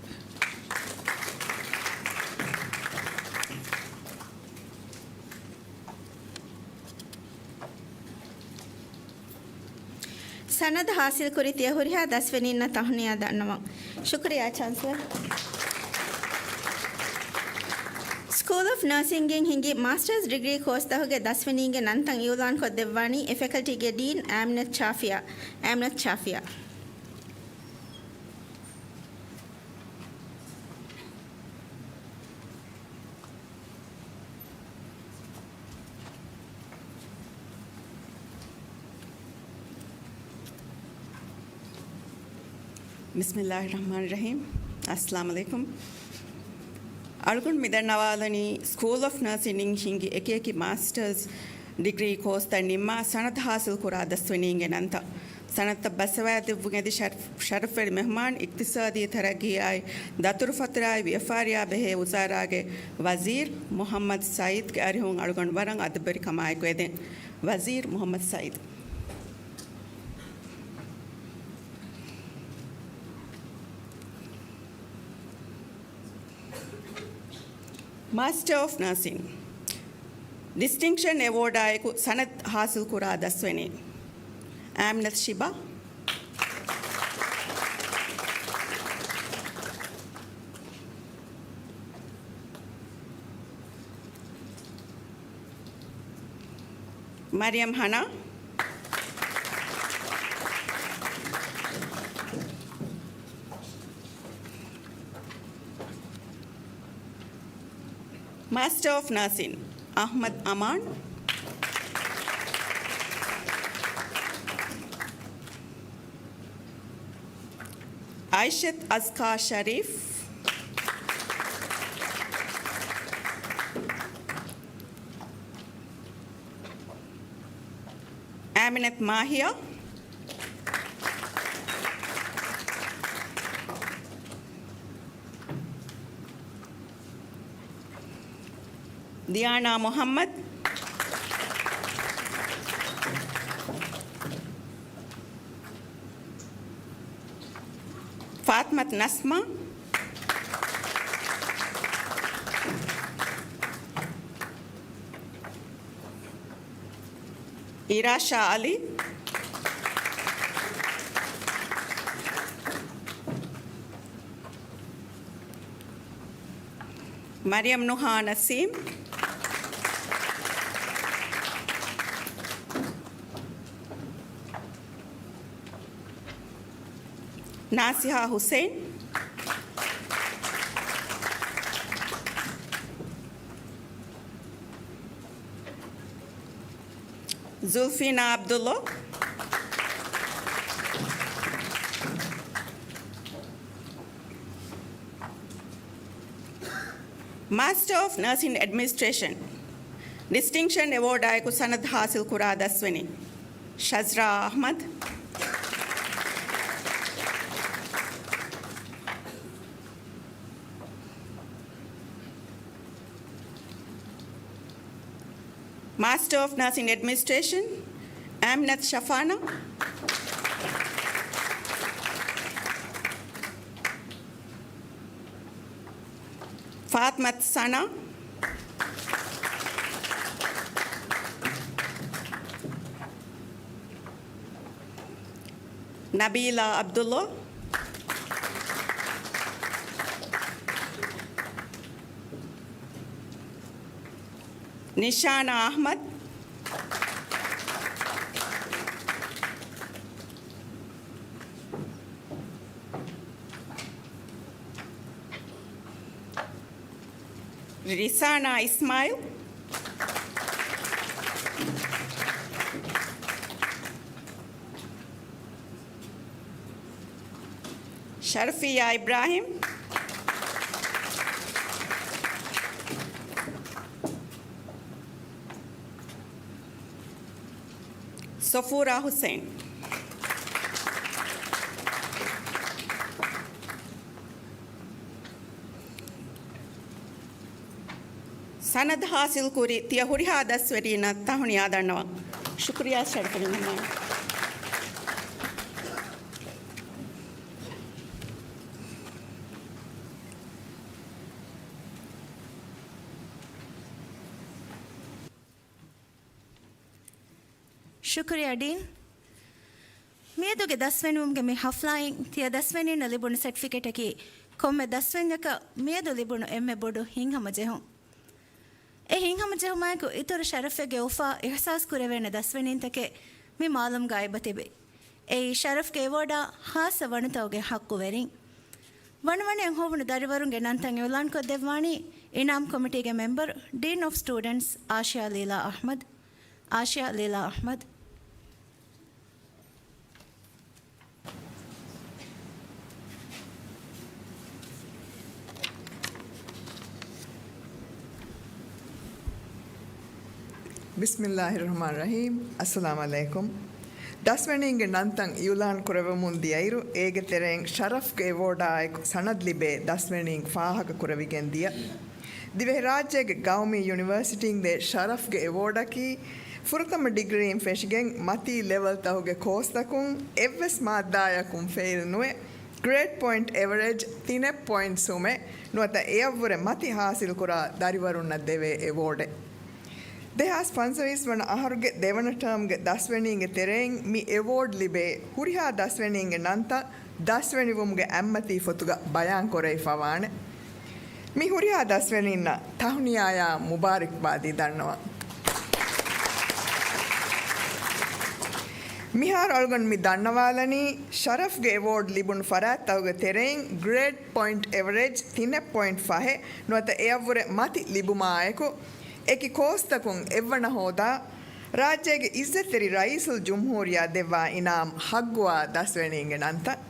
ސަނަދު ހާސިލްކުރި ތިޔަ ހުރިހާ ދަސްވެނީންނަށް ތަހުނިޔާ ދަންނަވަން. ޝުކުރިއްޔާ، ޗާންސަލަރ. ސްކޫލް އޮފް ނާސިންގް އިން ހިންގި މާސްޓަރސް ޑިގްރީ ކޯސް ދަހުގެ ދަސްވެނީންގެ ނަންތައް އިއުލާންކޮށްދެއްވާނީ އެ ފެކަލްޓީގެ ޑީން އާމިނަތު ޝާފިޔާ، އާމިނަތު ޝާފިޔާ. ބިސްމިއްލާހި ރަޙްމާނި ރަޙީމް. އައްސަލާމު ޢަލައިކުމް. އަޅުގަނޑު މިދަންނަވާލަނީ ސްކޫލް އޮފް ނާސިން އިން ހިންގި އެކިއެކި މާސްޓަރސް ޑިގްރީ ކޯސްތައް ނިންމާ ސަނަދު ހާސިލް ކުރާ ދަސްވެނީންގެ ނަންތައް. ސަނަދުތައް ބައްސަވައިދެއްވުން އެދި ޝަރަފް-، ޝަރަފްވެރި މެހުމާން އިޤްތިޞާދީ ތަރައްގީއާއި ދަތުރުފަތުރާއި ވިޔަފާރިއާ ބެހޭ ވުޒާރާގެ ވަޒީރު މުޙައްމަދު ސަޢީދުގެ އަރިހުން އަޅުގަނޑު ވަރަށް އަދަބުވެރިކަމާއެކު އެދެން. ވަޒީރު މުޙައްމަދު ސަޢީދު. މާސްޓަރ އޮފް ނާސިން ޑިސްޓިންކްޝަން އެވޯޑާއެކު ސަނަދު ހާސިލްކުރާ ދަސްވެނީ، އާމިނަތު ޝިބާ، މަރިޔަމް ހަނާ، މާސްޓަރ އޮފް ނާސިން އަޙްމަދު އަމާން، އައިޝަތު އަޒްކާ ޝަރީފް، އާމިނަތު މާހިޔާ، ދިޔާނާ މުޙައްމަދު، ފާތްމަތު ނަސްމާ، އިރާޝާ އަލީ، މަރިޔަމް ނުހާ ނަސީމް، ނާސިހާ ހުސެއިން، ޒުލްފީނާ ޢަބްދުﷲ، މާސްޓަރ އޮފް ނަރސިން އެޑްމިނިސްޓްރޭޝަން ޑިސްޓިންކްޝަން އެވޯޑާއެކު ސަނަދު ހާސިލް ކުރާ ދަސްވެނީ، ޝަޒްރާ އަޙްމަދު، މާސްޓަރ އޮފް ނާސިން އެޑްމިނިސްޓްރޭޝަން، އާމިނަތު ޝަފާނާ، ފާތްމަތު ސަނާ، ނަބީލާ ޢަބްދުﷲ، ނިޝާނާ އަޙްމަދު. ރިސާނާ އިސްމާއިލް. ޝަރްފިއްޔާ އިބްރާހިމް. ޞަފޫރާ ޙުސައިން. ސަނަދު ޙާޞިލްކުރި ތިޔަ ހުރިހާ ދަސްވެރީންނަށް ތަހުނިޔާ ދަންނަވަން. ޝުކުރިއްޔާ ޝަރަފުލް މެހްމާން. ޝުކުރިއްޔާ ޑީން. މިއަދުގެ ދަސްވެނިވުމުގެ މި ޙަފްލާއިން ތިޔަ ދަސްވެނީންނަށް ލިބުނު ސެޓްފިކެޓަކީ ކޮންމެ ދަސްވެންޏަކަށް މިއަދު ލިބުނު އެންމެ ބޮޑު ހިތްހަމަޖެހުން. އެ ހިތްހަމަޖެހުމާއެކު އިތުރު ޝަރަފެއްގެ އުފާ އިޙްސާސް ކުރެވޭނެ ދަސްވެނީންތަކެއް މި މާލަމްގަ އެބަ ތިބޭ. އެއީ ޝަރަފްގެ އެވޯޑާ ޚާއްޞަ ވަނުތަކުގެ ޙައްޤުވެރިން. ވަނުވަނައިން ހޮވުނު ދަރިވަރުންގެ ނަންތައް އިޢުލާންކޮށްދެއްވާނީ އިނާމް ކޮމިޓީގެ މެމްބަރު، ޑީން އޮފް ސްޓޫޑެންޓްސް އާޝިޔާ ލީލާ އަޙްމަދު. އާޝިޔާ ލީލާ އަޙްމަދު. ބިސްމިއްލާހި ރަޙްމާނި ރަޙީމް. އައްސަލާމު ޢަލައިކުމް. ދަސްވެނީންގެ ނަންތައް އިޢުލާން ކުރެވެމުން ދިޔައިރު، އޭގެ ތެރެއިން ޝަރަފްގެ އެވޯޑާއެކު ސަނަދު ލިބޭ ދަސްވެނީން ފާހަގަ ކުރެވިގެން ދިޔަ. ދިވެހިރާއްޖޭގެ ގައުމީ ޔުނިވަރސިޓީން ދޭ ޝަރަފްގެ އެވޯޑަކީ، ފުރަތަމަ ޑިގްރީން ފެށިގެން މަތީ ލެވެލްތަކުގެ ކޯސްތަކުން އެއްވެސް މާއްދާޔަކުން ފެއިލް ނުވެ، ގްރޭޑް ޕޮއިންޓް އެވަރޭޖް ތިނެއް ޕޮއިންޓް ސުމެއް ނުވަތަ އެއަށްވުރެ މަތި ޙާޞިލްކުރާ ދަރިވަރުންނަށް ދެވޭ އެވޯޑެއް. ދެހާސް ފަންސަވީސް ވަނަ އަހަރުގެ ދެވަނަ ޓާމްގެ ދަސްވެނީންގެ ތެރެއިން މި އެވޯޑް ލިބޭ ހުރިހާ ދަސްވެނީންގެ ނަންތައް ދަސްވެނިވުމުގެ އަތްމަތީ ފޮތުގަ ބަޔާން ކުރެވިފަވާނެ. މި ހުރިހާ ދަސްވެނީންނަށް ތަހުނިޔާޔާ މުބާރިކްބާދީ ދަންނަވަން. މިހާރު އަޅުގަނޑު މި ދަންނަވާލަނީ، ޝަރަފްގެ އެވޯޑް ލިބުނު ފަރާތްތަކުގެ ތެރެއިން ގްރޭޑް ޕޮއިންޓް އެވަރޭޖް ތިނެއް ޕޮއިންޓް ފަހެއް ނުވަތަ އެއަށްވުރެ މަތި ލިބުމާއެކު، އެކި ކޯސްތަކުން އެއްވަނަ ހޯދާ، ރާއްޖޭގެ އިއްޒަތްތެރި ރައީސުލްޖުމްހޫރިއްޔާ ދެއްވާ އިނާމް ހައްގުވާ ދަސްވެނީންގެ ނަންތައް.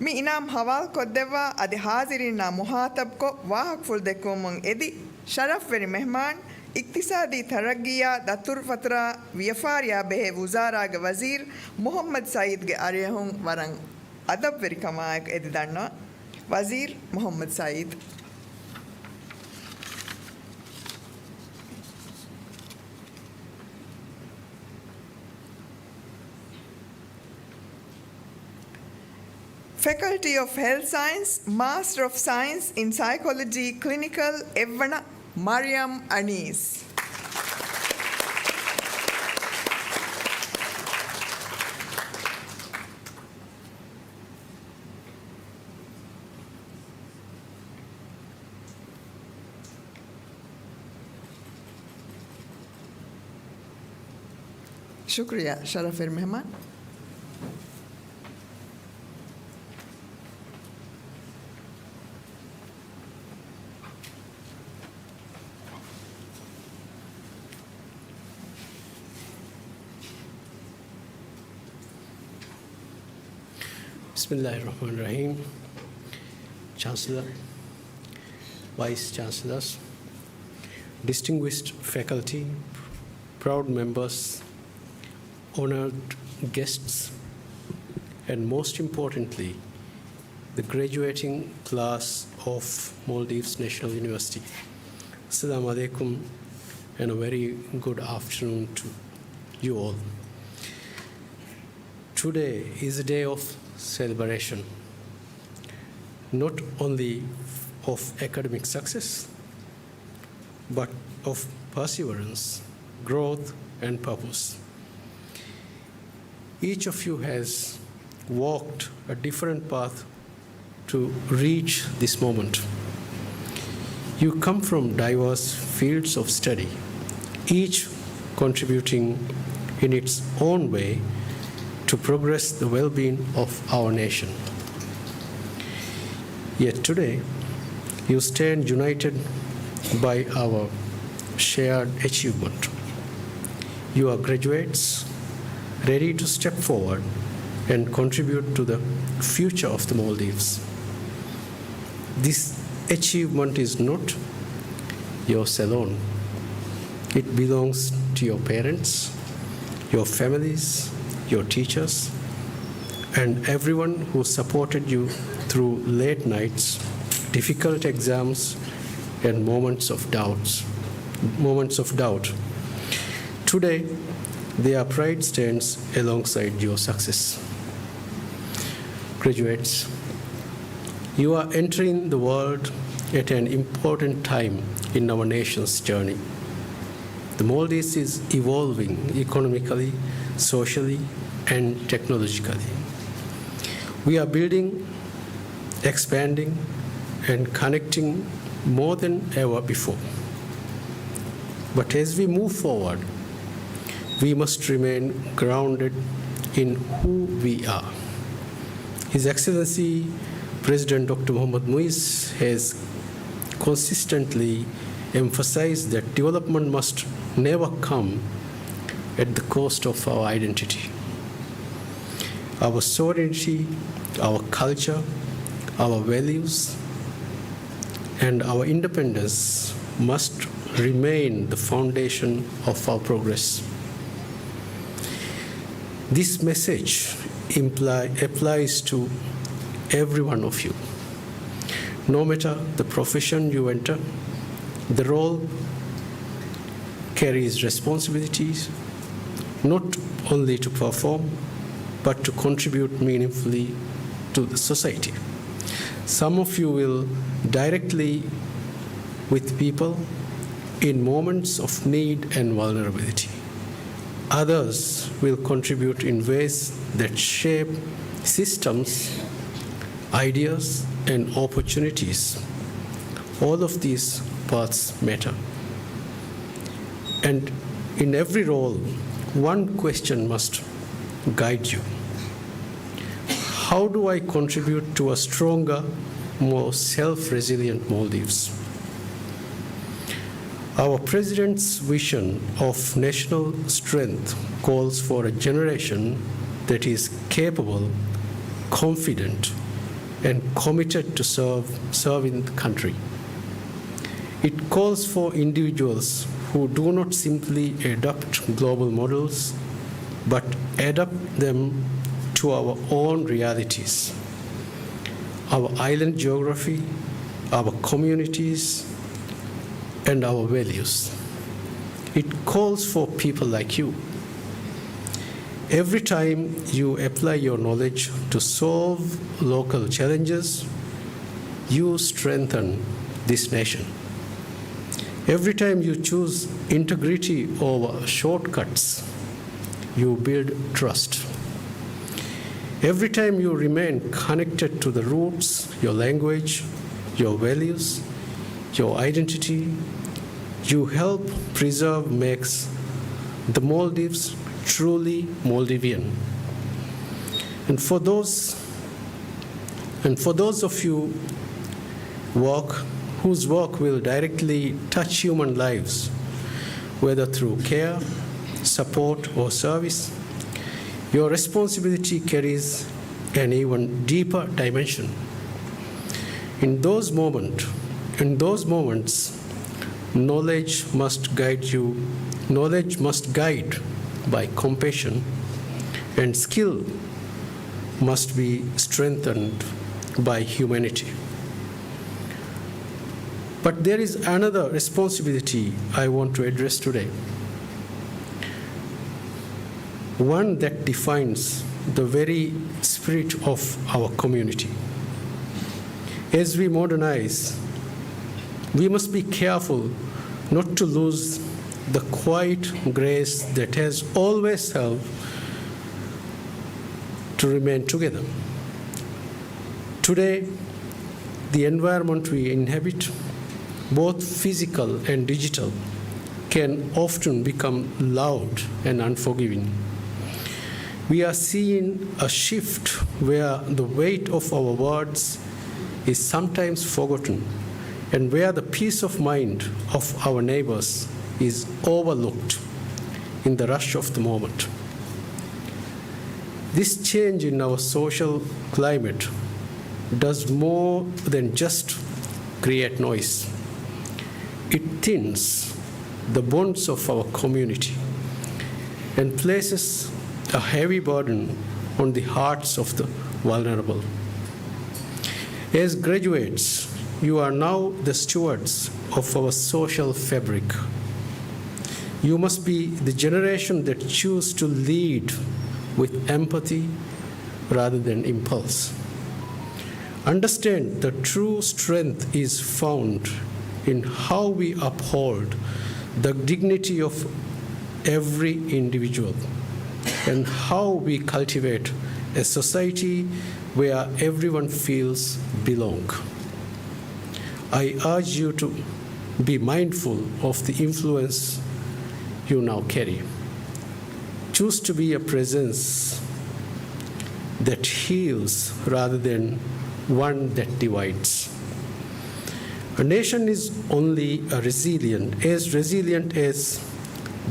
މި އިނާމް ހަވާލުކޮށްދެއްވާ އަދި ޙާޟިރީންނާ މުޚާޠަބްކޮށް ވާހަކަފުޅު ދެއްކުވަމުން އެދި، ޝަރަފްވެރި މެހްމާން، އިޤްތިޞާދީ ތަރައްގީއާ ދަތުރުފަތުރާ ވިޔަފާރިއާ ބެހޭ ވުޒާރާގެ ވަޒީރު މުޙައްމަދު ސަޢީދުގެ އަރިހުން ވަރަށް އަދަބުވެރިކަމާއެކު އެދި ދަންނަވަން. ވަޒީރު މުޙައްމަދު ސަޢީދު. Faculty of Health Science, Master of Science in Psychology, Clinical، އެއްވަނަ މަރިޔަމް އަނީސް. ޝުކުރިއްޔާ، ޝަރަފްވެރި މެހްމާން. بسم الله الرحمن الرحيم. Chancellor, Vice Chancellors, distinguished faculty, proud members, honored guests, and most importantly, the graduating class of Maldives National University. Assalamu alaikum and a very good afternoon to you all. Today is a day of celebration, not only of academic success, but of perseverance, growth, and purpose. Each of you has walked a different path to reach this moment. You come from diverse fields of study, each contributing in its own way to progress the well-being of our nation. Yet today, you stand united by our shared achievement. You are graduates ready to step forward and contribute to the future of the Maldives. This achievement is not yours alone. It belongs to your parents, your families, your teachers, and everyone who supported you through late nights, difficult exams, and moments of doubts, moments of doubt. Today, their pride stands alongside your success. Graduates, you are entering the world at an important time in our nation's journey. The Maldives is evolving economically, socially, and technologically. We are building, expanding, and connecting more than ever before. But as we move forward, we must remain grounded in who we are. His Excellency President Doctor Mohammad Muiz has consistently emphasized that development must never come at the cost of our identity. Our sovereignty, our culture, our values, and our independence must remain the foundation of our progress. This message imply, applies to every one of you. No matter the profession you enter, the role carries responsibilities not only to perform, but to contribute meaningfully to the society. Some of you will directly with people in moments of need and vulnerability. Others will contribute in ways that shape systems, ideas, and opportunities. All of these paths matter. And in every role, one question must guide you. How do I contribute to a stronger, more self-resilient Maldives? Our President's vision of national strength calls for a generation that is capable, confident, and committed to serve, serving the country. It calls for individuals who do not simply adopt global models, but adapt them to our own realities, our island geography, our communities, and our values. It calls for people like you. Every time you apply your knowledge to solve local challenges, you strengthen this nation. Every time you choose integrity over shortcuts, you build trust. Every time you remain connected to the roots, your language, your values, your identity, you help preserve makes the Maldives truly Maldivian. And for those, and for those of you work, whose work will directly touch human lives, whether through care, support, or service, your responsibility carries an even deeper dimension. In those moment, in those moments, knowledge must guide you, knowledge must guide by compassion, and skill must be strengthened by humanity. But there is another responsibility I want to address today, one that defines the very spirit of our community. As we modernize, we must be careful not to lose the quiet grace that has always helped to remain together. Today, the environment we inhabit, both physical and digital, can often become loud and unforgiving. We are seeing a shift where the weight of our words is sometimes forgotten and where the peace of mind of our neighbors is overlooked in the rush of the moment. This change in our social climate does more than just create noise. It thins the bonds of our community and places a heavy burden on the hearts of the vulnerable. As graduates, you are now the stewards of our social fabric. You must be the generation that choose to lead with empathy rather than impulse. Understand the true strength is found in how we uphold the dignity of every individual and how we cultivate a society where everyone feels belong. I urge you to be mindful of the influence you now carry. Choose to be a presence that heals rather than one that divides. A nation is only a resilient, as resilient as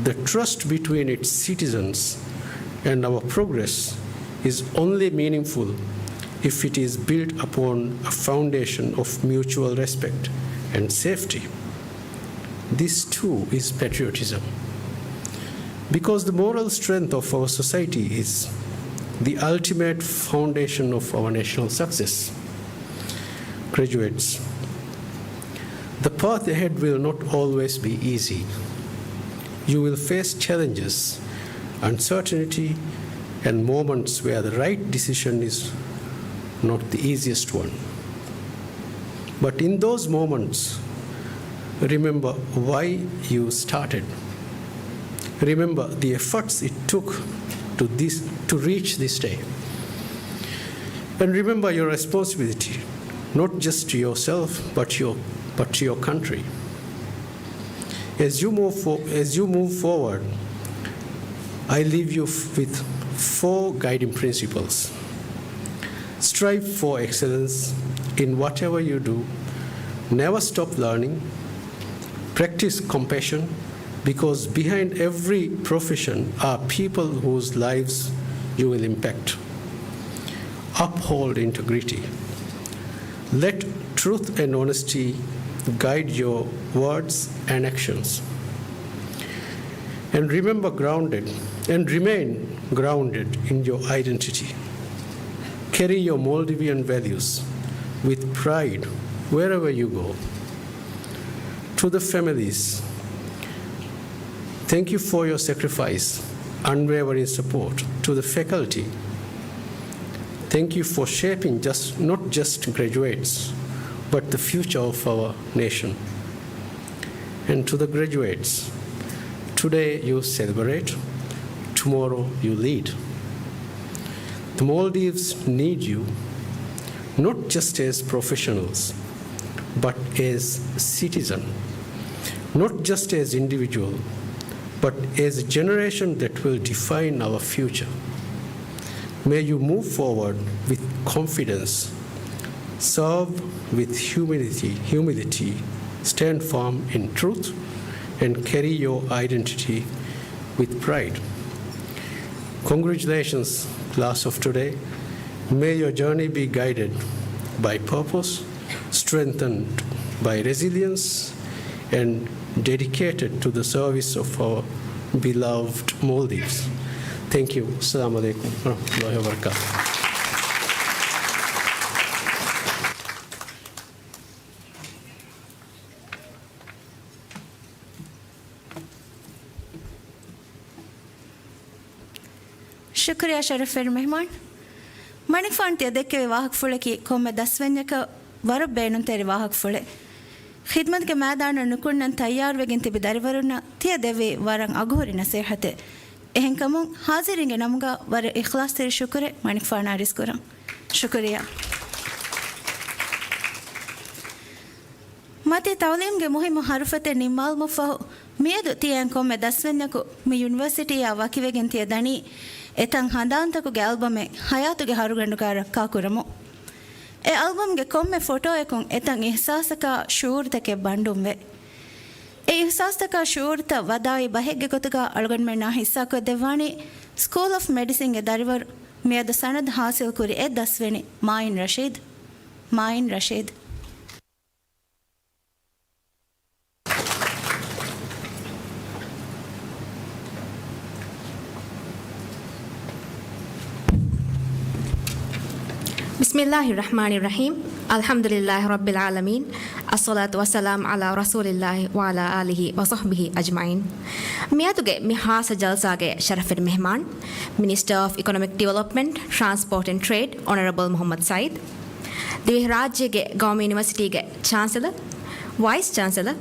the trust between its citizens, and our progress is only meaningful if it is built upon a foundation of mutual respect and safety. This too is patriotism. Because the moral strength of our society is the ultimate foundation of our national success. Graduates, the path ahead will not always be easy. You will face challenges, uncertainty, and moments where the right decision is not the easiest one. But in those moments, remember why you started. Remember the efforts it took to this, to reach this day. And remember your responsibility, not just to yourself, but your, but to your country. As you move for, as you move forward, I leave you f-, with four guiding principles. Strive for excellence in whatever you do. Never stop learning. Practice compassion, because behind every profession are people whose lives you will impact. Uphold integrity. Let truth and honesty guide your words and actions. And remember grounded, and remain grounded in your identity. Carry your Maldivian values with pride wherever you go. To the families, thank you for your sacrifice, unwavering support. To the faculty, thank you for shaping just, not just graduates, but the future of our nation. And to the graduates, today you celebrate, tomorrow you lead. The Maldives need you, not just as professionals, but as citizen, not just as individual, but as a generation that will define our future. May you move forward with confidence, serve with humility, humility, stand firm in truth, and carry your identity with pride. Congratulations, class of today. May your journey be guided by purpose, strengthened by resilience, and dedicated to the service of our beloved Maldives. Thank you. Assalamu alaikum warahmatullahi wabarakatuh. ޝުކުރިއްޔާ ޝަރަފްވެރި މެހްމާން. މަނިކުފާނު ތިޔަ ދެއްކެވި ވާހަކަފުޅަކީ ކޮންމެ ދަސްވަންޏަކަށް ވަރަށް ބޭނުންތެރި ވާހަކަފުޅެއް. ޚިދްމަތުގެ މައިދާނަށް ނުކުންނަން ތައްޔާރުވެގެން ތިބި ދަރިވަރުންނަށް ތިޔަ ދެއްވި ވަރަށް އަގުހުރި ނަސޭހަތެއް. އެހެންކަމުން ހާޒިރީންގެ ނަމުގަ ވަރަށް އިޚްލާޞްތެރި ޝުކުރެއް މަނިކުފާނަށް އަރިސްކުރަން. ޝުކުރިއްޔާ. މަތީ ތަޢުލީމްގެ މުހިއްމު ހަރުފަތެއް ނިންމާލުމަށްފަހު، މިއަދު ތިޔައިން ކޮންމެ ދަސްވެންޏަކު މި ޔުނިވަރސިޓީއާ ވަކިވެގެން ތިޔަ ދަނީ އެތަން ހަނދާންތަކުގެ އަލްބަމެއް ހަޔާތުގެ ހަރުގަނޑުގަ ރައްކާ ކުރަމުން. އެ އަލްބަމްގެ ކޮންމެ ފޮޓޯއަކުން އެތަން އިހްސާސްތަކާ ޝުޢޫރުތަކެއް ބަންޑުންވޭ. އެ އިހްސާސްތަކާ ޝުޢޫރުތައް ވަދާއި ބަހެއްގެ ގޮތުގަ އަޅުގަނޑުމެންނާ ހިއްސާކޮށްދެއްވާނީ ސްކޫލް އޮފް މެޑިސިންގެ ދަރިވަރު މިއަދު ސަނަދު ހާސިލްކުރި އެއް ދަސްވެނި މާއިން ރަޝީދު. މާއިން ރަޝީދު. بسم الله الرحمن الرحيم. الحمد لله رب العالمين. الصلاة والسلام على رسول الله وعلى آله وصحبه أجمعين. މިއަދުގެ މި ހާއްސަ ޖަލްސާގެ ޝަރަފުވެރި މެހްމާން، މިނިސްޓަރ އޮފް އިކޮނޮމިކް ޑިވެލޮޕްމަންޓް، ޓްރާންސްޕޯޓް އެންޑް ޓްރޭޑް، އޮނަރަބަލް މުޙައްމަދު ސައީދު. ދިވެހިރާއްޖޭގެ ގައުމީ ޔުނިވަރސިޓީގެ ޗާންސެލަރ، ވައިސް ޗާންސެލަރ،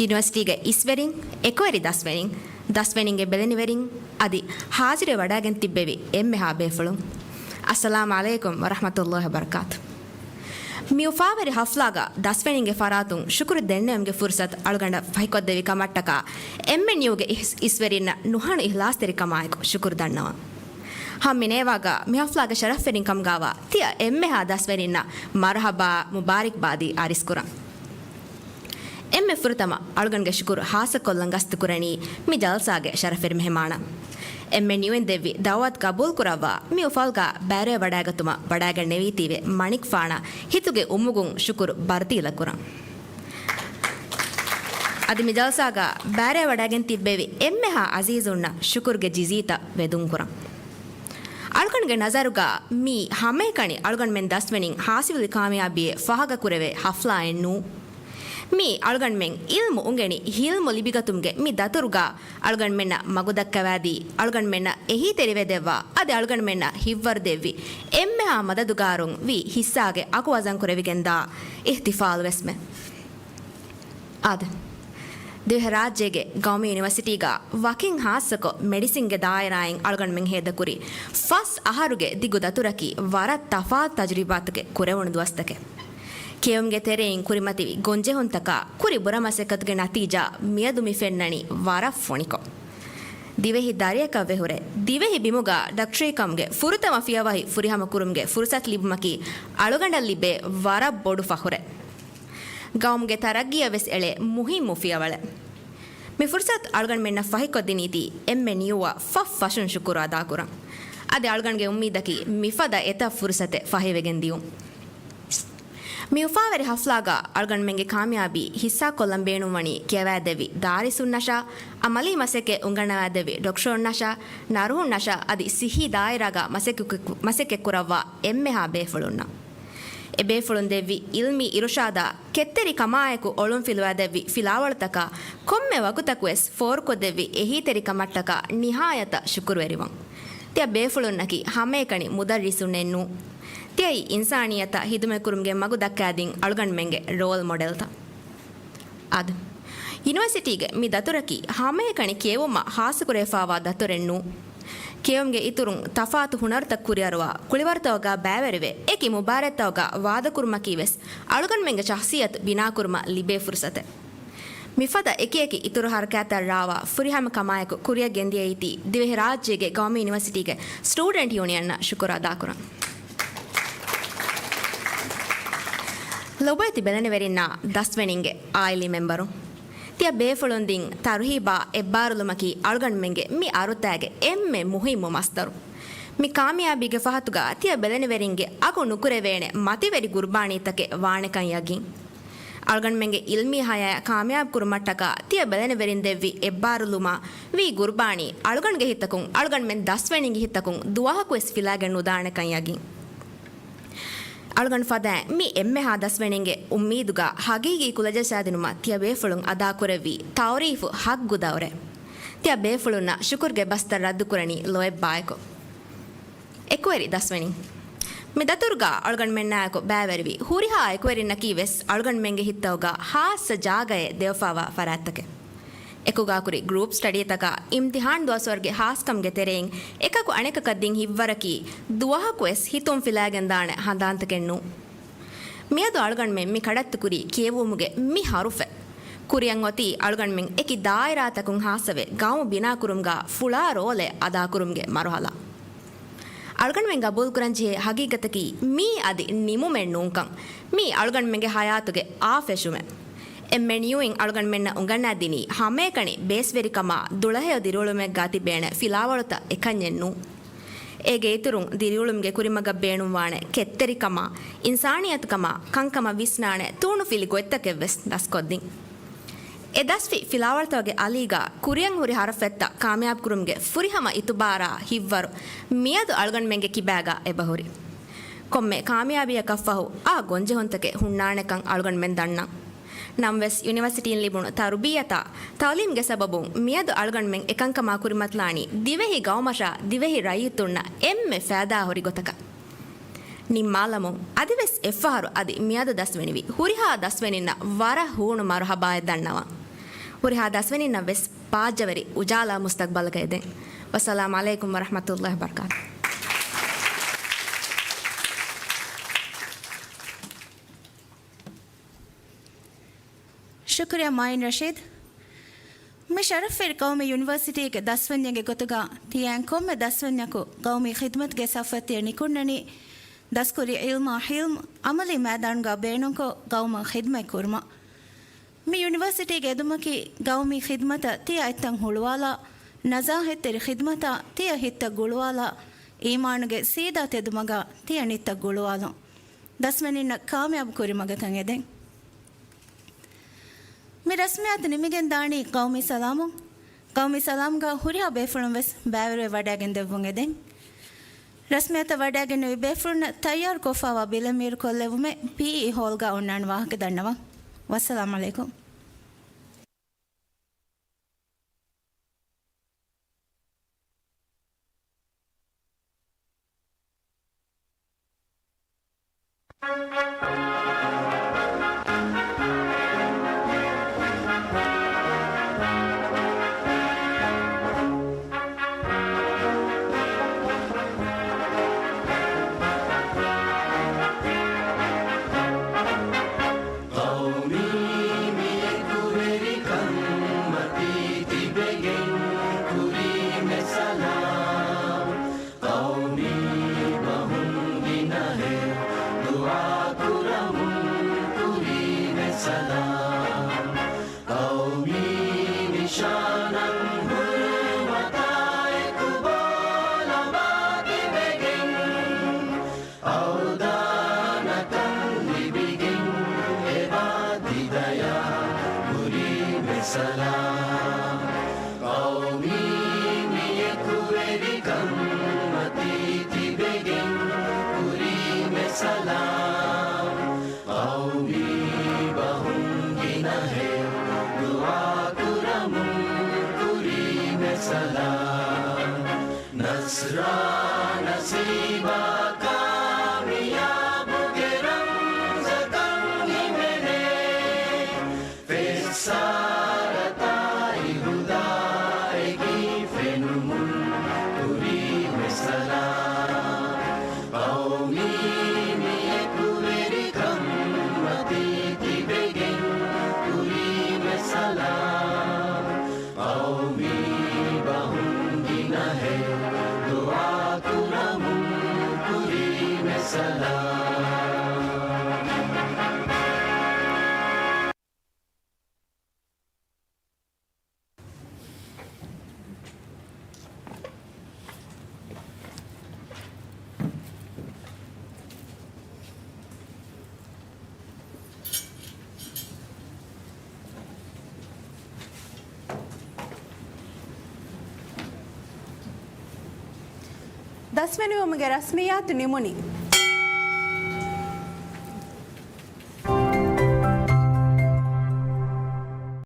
ޔުނިވަރސިޓީގެ އިސްވެރިން، އެކުވެރި ދަސްވެރިން، ދަސްވެރިންގެ ބެލެނިވެރިން، އަދި ހާޒިރުވެ ވަޑައިގެން ތިއްބެވި އެންމެހާ ބޭފުޅުން. އައްސަލާމް ޢަލައިކުމް ވަރަޙްމަތުﷲ ވަބަރަކާތު. މި އުފާވެރި ޙަފްލާގަ ދަސްވެރިންގެ ފަރާތުން ޝުކުރު ދެންނެވުމުގެ ފުރުޞަތު އަޅުގަނޑަށް ފަހިކޮށްދެއްވި ކަމަށްޓަކާ އެމްއެންޔޫގެ އިސް-، އިސްވެރިންނަށް ނުހަނު އިޚްލާޞްތެރިކަމާއެކު ޝުކުރު ދަންނަވަން. ހަމަ މިނޭވާގަ މި ޙަފްލާގެ ޝަރަފުވެރިން ކަމުގަވާ ތިޔަ އެންމެހާ ދަސްވެރިންނަށް މަރުޙަބާ މުބާރިކްބާދީ އަރިސްކުރަން. އެންމެ ފުރަތަމަ އަޅުގަނޑުގެ ޝުކުރު ހާއްސަކޮށްލަން ގަސްތުކުރަނީ މި ޖަލްސާގެ ޝަރަފުވެރި މެހެމާނަށް. އެމްއެންޔޫއިން ދެއްވި ދަޢުވަތު ގަބޫލުކުރައްވާ މި އުފަލުގަ ބައިވެރިވެވަޑައިގަތުމަށް ވަޑައިގެންނެވީތީވެ މަނިކުފާނަށް ހިތުގެ އުމުގުން ޝުކުރު ބަރުތީލަކުރަން. އަދި މި ޖަލްސާގަ ބައިވެރިވެވަޑައިގެން ތިއްބެވި އެންމެހާ ޢަޒީޒުންނަށް ޝުކުރުގެ ޖިޒީތައް ވެދުންކުރަން. އަޅުގަނޑުގެ ނަޒަރުގަ މީ ހަމައެކަނި އަޅުގަނޑުމެން ދަސްވެނިން ޙާޞިލުވި ކާމިޔާބީއެއް ފާހަގަކުރެވޭ ޙަފްލާއެއް ނޫން. މީ އަޅުގަނޑުމެން ޢިލްމު އުނގެނި ޙިލްމު ލިބިގަތުމުގެ މި ދަތުރުގަ އަޅުގަނޑުމެންނަށް މަގުދައްކަވާދީ، އަޅުގަނޑުމެންނަށް އެހީތެރިވެދެއްވާ، އަދި އަޅުގަނޑުމެންނަށް ހިތްވަރުދެއްވި އެންމެހާ މަދަދުގާރުން ވީ ޙިއްޞާގެ އަގުވަޒަންކުރެވިގެންދާ އިޙްތިފާލުވެސްމެ. އާދެ، ދިވެހިރާއްޖޭގެ ގައުމީ ޔުނިވަރސިޓީގަ ވަކިން ހާއްސަކޮށް މެޑިސިންގެ ދާއިރާއިން އަޅުގަނޑުމެން ހޭދަކުރި ފަސް އަހަރުގެ ދިގު ދަތުރަކީ ވަރަށް ތަފާތު ތަޖުރިބާތަކެއް ކުރެވުނު ދުވަސްތަކެއް. ކިޔެވުމުގެ ތެރެއިން ކުރިމަތިވި ގޮންޖެހުންތަކާ ކުރި ބުރަމަސައްކަތުގެ ނަތީޖާ މިއަދު މި ފެންނަނީ ވަރަށް ފޮނިކޮށް. ދިވެހި ދަރިއަކަށް ވެހުރެ، ދިވެހި ބިމުގަ ޑޮކްޓަރީ ކަމުގެ ފުރަތަމަ ފިޔަވަހި ފުރިހަމަ ކުރުމުގެ ފުރުޞަތު ލިބުމަކީ އަޅުގަނޑަށް ލިބޭ ވަރަށް ބޮޑު ފަޚުރެއް. ގައުމުގެ ތަރައްގީއަށް ވެސް އެޅޭ މުހިއްމު ފިޔަވަޅެއް. މި ފުރުޞަތު އަޅުގަނޑުމެންނަށް ފަހިކޮށްދިނީތީ އެމްއެންޔޫއަށް ފަށް ފަށުން ޝުކުރު އަދާކުރަން. އަދި އަޅުގަނޑުގެ އުއްމީދަކީ މިފަދަ އެތައް ފުރުޞަތެއް ފަހިވެގެން ދިޔުން. މި އުފާވެރި ޙަފްލާގަ އަޅުގަނޑުމެންގެ ކާމިޔާބީ ޙިއްޞާކޮށްލަން ބޭނުންވަނީ ކިޔަވައިދެއްވި ދާރިސުންނަށާ، ޢަމަލީ މަސައްކަތް އުނގަންނަވައިދެއްވި ޑޮކްޓަރުންނަށާ، ނަރުހުންނަށާ އަދި ޞިއްޙީ ދާއިރާގަ މަސައްކަތް، މަސައްކަތްކުރައްވާ އެންމެހާ ބޭފުޅުންނަށް. އެބޭފުޅުން ދެއްވި ޢިލްމީ އިރުޝާދާ، ކެތްތެރިކަމާއެކު އޮޅުންފިލުވައިދެއްވި ފިލާވަޅުތަކާ، ކޮންމެ ވަގުތަކުވެސް ފޯރުކޮށްދެއްވި އެހީތެރިކަމަށްޓަކާ ނިހާޔަތަށް ޝުކުރުވެރިވަން. ތިޔަ ބޭފުޅުންނަކީ ހަމައެކަނި މުދައްރިސުންނެއް ނޫން. ތިޔައީ އިންސާނިއްޔަތަށް ޚިދުމަތްކުރުމުގެ މަގު ދައްކާދިން އަޅުގަނޑުމެންގެ ރޯލް މޮޑެލްތައް. އާދެ، ޔުނިވަރސިޓީގެ މި ދަތުރަކީ ހަމައެކަނި ކިޔެވުމަށް ޚާއްޞަކުރެވިފައިވާ ދަތުރެއް ނޫން. ކިޔެވުމުގެ އިތުރުން ތަފާތު ހުނަރުތައް ކުރިއަރުވާ، ކުޅިވަރުތަކުގަ ބައިވެރިވެ، އެކި މުބާރާތްތަކުގަ ވާދަކުރުމަކީ ވެސް އަޅުގަނޑުމެންގެ ޝަޚްޞިއްޔަތު ބިނާކުރުމަށް ލިބޭ ފުރުޞަތެއް. މިފަދަ އެކިއެކި އިތުރު ޙަރަކާތްތައް ރާވާ ފުރިހަމަ ކަމާއެކު ކުރިއަށް ގެންދިޔައީތީ ދިވެހިރާއްޖޭގެ ގައުމީ ޔުނިވަރސިޓީގެ ސްޓޫޑެންޓް ޔޫނިއަންއަށް ޝުކުރު އަދާކުރަން. ލޮބުވެތި ބެލެނިވެރިންނާ ދަސްވެނިންގެ އާއިލީ މެމްބަރުން، ތިޔަ ބޭފުޅުން ދިން ތަރުހީބާ އެއްބާރުލުމަކީ އަޅުގަނޑުމެންގެ މި އަރުތާގެ އެންމެ މުހިއްމު މަޞްދަރު. މި ކާމިޔާބީގެ ފަހަތުގަ ތިޔަ ބެލެނިވެރިންގެ އަގު ނުކުރެވޭނެ މަތިވެރި ގުރުބާނީތަކެއް ވާނެކަން ޔަގީން. އަޅުގަނޑުމެންގެ ޢިލްމީ ޙަޔާތް ކާމިޔާބު ކުރުމަށްޓަކާ ތިޔަ ބެލެނިވެރިން ދެއްވި އެއްބާރުލުމާ ވީ ގުރުބާނީ އަޅުގަނޑުގެ ހިތަކުން، އަޅުގަނޑުމެން ދަސްވެނީގެ ހިތަކުން ދުވަހަކުވެސް ފިލާގެން ނުދާނެކަން ޔަގީން. އަޅުގަނޑު ފަދައިން މި އެންމެހާ ދަސްވެނިންގެ އުއްމީދުގަ ޙަޤީޤީ ކުލަޖައްސާދިނުމަށް ތިޔަ ބޭފުޅުން އަދާކުރެއްވީ ތަޢުރީފު ޙައްޤު ދައުރޭ. ތިޔަ ބޭފުޅުންނަށް ޝުކުރުގެ ބަސްތައް ރައްދުކުރަނީ ލޯތްބާއެކު. އެކުވެރި ދަސްވެނިން. މި ދަތުރުގަ އަޅުގަނޑުމެންނާއެކު ބައިވެރިވި ހުރިހާ އެކުވެރިންނަކީ ވެސް އަޅުގަނޑުމެންގެ ހިތްތަކުގަ ހާއްސަ ޖާގައެއް ދެވިފައިވާ ފަރާތްތަކެއް. އެކުގަ ކުރި ގްރޫޕް ސްޓަޑީތަކާ، އިމްތިޙާން ދުވަސްވަރުގެ ހާސްކަމުގެ ތެރެއިން އެކަކު އަނެކަކަށް ދިން ހިތްވަރަކީ ދުވަހަކުވެސް ހިތުން ފިލާގެންދާނެ ހަނދާންތަކެއް ނޫން. މިއަދު އަޅުގަނޑުމެން މި ކަޑައްތުކުރީ ކިޔެވުމުގެ މި ޙަރުފެއް. ކުރިއަށް އޮތީ އަޅުގަނޑުމެން އެކި ދާއިރާތަކުން ހާއްސަވެ ގައުމު ބިނާކުރުމުގަ ފުޅާ ރޯލެއް އަދާކުރުމުގެ މަރުހަލާ. އަޅުގަނޑުމެން ގަބޫލުކުރަންޖެހޭ ހަގީގަތަކީ މީ އަދި ނިމުމެއް ނޫންކަން. މީ އަޅުގަނޑުމެންގެ ހަޔާތުގެ އާ ފެށުމެއް. އެންމެ ނިޔުއިން އަޅުގަނޑުމެންނަށް އުނގަންނާދިނީ ހަމައެކަނި ބޭސްވެރިކަމާ ދުޅަހެޔޮ ދިރިއުޅުމެއްގަ ތިބޭނެ ފިލާވަޅުތައް އެކަންޏެއް ނޫން. އޭގެ އިތުރުން ދިރިއުޅުމުގެ ކުރިމަގަށް ބޭނުންވާނެ ކެތްތެރިކަމާ، އިންސާނިއްޔަތުކަމާ، ކަންކަމަށް ވިސްނާނެ ތޫނުފިލި ގޮތްތަކެއްވެސް ދަސްކޮށްދިން. އެ ދަސްވި ފިލާވަޅުތަކުގެ އަލީގަ ކުރިއަށް ހުރި ހަރަފަތްތައް ކާމިޔާބުކުރުމުގެ ފުރިހަމަ އިތުބާރާ ހިތްވަރު މިއަދު އަޅުގަނޑުމެންގެ ކިބާގަ އެބަހުރި. ކޮންމެ ކާމިޔާބީއަކަށްފަހު އާ ގޮންޖެހުންތަކެއް ހުންނާނެކަން އަޅުގަނޑުމެން ދަންނަން. ނަމަވެސް، ޔުނިވަރސިޓީން ލިބުނު ތަރުބިއްޔަތާ، ތައުލީމްގެ ސަބަބުން މިއަދު އަޅުގަނޑުމެން އެކަންކަމާ ކުރިމަތިލާނީ ދިވެހި ގައުމަށާ ދިވެހި ރައްޔިތުންނަށް އެންމެ ފައިދާހުރި ގޮތަކަށް. ނިންމާލަމުން، އަދިވެސް އެއްފަހަރު އަދި މިއަދު ދަސްވެނިވި ހުރިހާ ދަސްވެނިންނަށް ވަރަށް ހޫނު މަރުހަބާއެއް ދަންނަވަން. ހުރިހާ ދަސްވެނިންނަށް ވެސް ބާއްޖަވެރި އުޖާލާ މުސްތަގްބަލަކަށް އެދެން. ވައްސަލާމް ޢަލައިކުމް ވަރަޙްމަތުﷲ ވަބަރަކާތު. ޝުކުރިއްޔާ މާއިން ރަޝީދު. މި ޝަރަފްވެރި ޤައުމީ ޔުނިވަރސިޓީގެ ދަސްވަންޏެއްގެ ގޮތުގަ ތިޔައިން ކޮންމެ ދަސްވަންޏަކު ޤައުމީ ޚިދުމަތުގެ ސަފަށް ތިޔަ ނިކުންނަނީ ދަސްކުރި ޢިލްމާ ޙިލްމު ޢަމަލީ މައިދާނުގަ ބޭނުންކޮށް ޤައުމަށް ޚިދުމަތް ކުރުމަށް. މި ޔުނިވަރސިޓީގެ އެދުމަކީ ޤައުމީ ޚިދުމަތަށް ތިޔަ އަތްތައް ހުޅުވާލާ، ނަޒާހަތްތެރި ޚިދުމަތަށް ތިޔަ ހިތްތައް ގުޅުވާލާ، އީމާނުގެ ސީދާ ތެދުމަގަށް ތިޔަ ނިއްތައް ގުޅުވާލުން. ދަސްވެނިންނަށް ކާމިޔާބު ކުރިމަގަށް ތަން އެދެން. މި ރަސްމިއްޔާތު ނިމިގެން ދާނީ ޤައުމީ ސަލާމުން. ޤައުމީ ސަލާމްގަ ހުރިހާ ބޭފުޅުން ވެސް ބައިވެރިވެ ވަޑައިގެން ދެއްވުން އެދެން. ރަސްމިއްޔާތަށް ވަޑައިގެންނެވި ބޭފުޅުންނަށް ތައްޔާރުކޮށްފައިވާ ބިލެއް މީރުކޮށްލެއްވުމެއް ޕީއީ ހޯލްގަ އޮންނާނެ ވާހަކަ ދަންނަވަން. ވައްސަލާމް ޢަލައިކުމް. ޤައުމީ މިއެކުވެރިކަން މަތީ ތިބެގެން ކުރީމެ ސަލާމް. ޤައުމީ ބަހުން ގިނަހެޔޮ ދުޢާ ކުރަމުން ކުރީމެ ސަލާމް. ޤައުމީ ނިޝާނަށް ހުރުމަތާއެކު ބޯލަމާ ތިބެގެން އަވަދާންކަން ލިބިގެން އެބަ ތި ދަޔާ ކުރީމެ ސަލާމް. ޤައުމީ މިއެކުވެރިކަން މަތީ ތިބެގެން ކުރީމެ ސަލާމް. ޤައުމީ ބަހުން ގިނަހެޔޮ ދުޢާ ކުރަމުން ކުރީމެ ސަލާމް. ނަޞްރާ ނަސީބާ ކާމިޔާބުގެ ރަމްޒަކަށް ހިމެނޭ. ފެއްސާރަތާއި ހުދާއެކީ ފެނުމުން ކުރީމެ ސަލާމް. ޤައުމީ މިއެކުވެރިކަން މަތީ ތިބެގެން ކުރީމެ ސަލާމް. ޤައުމީ ބަހުން ގިނަހެޔޮ ދުޢާ ކުރަމުން ކުރީމެ ސަލާމް. ދަސްވެނިވުމުގެ ރަސްމިއްޔާތު ނިމުނީ.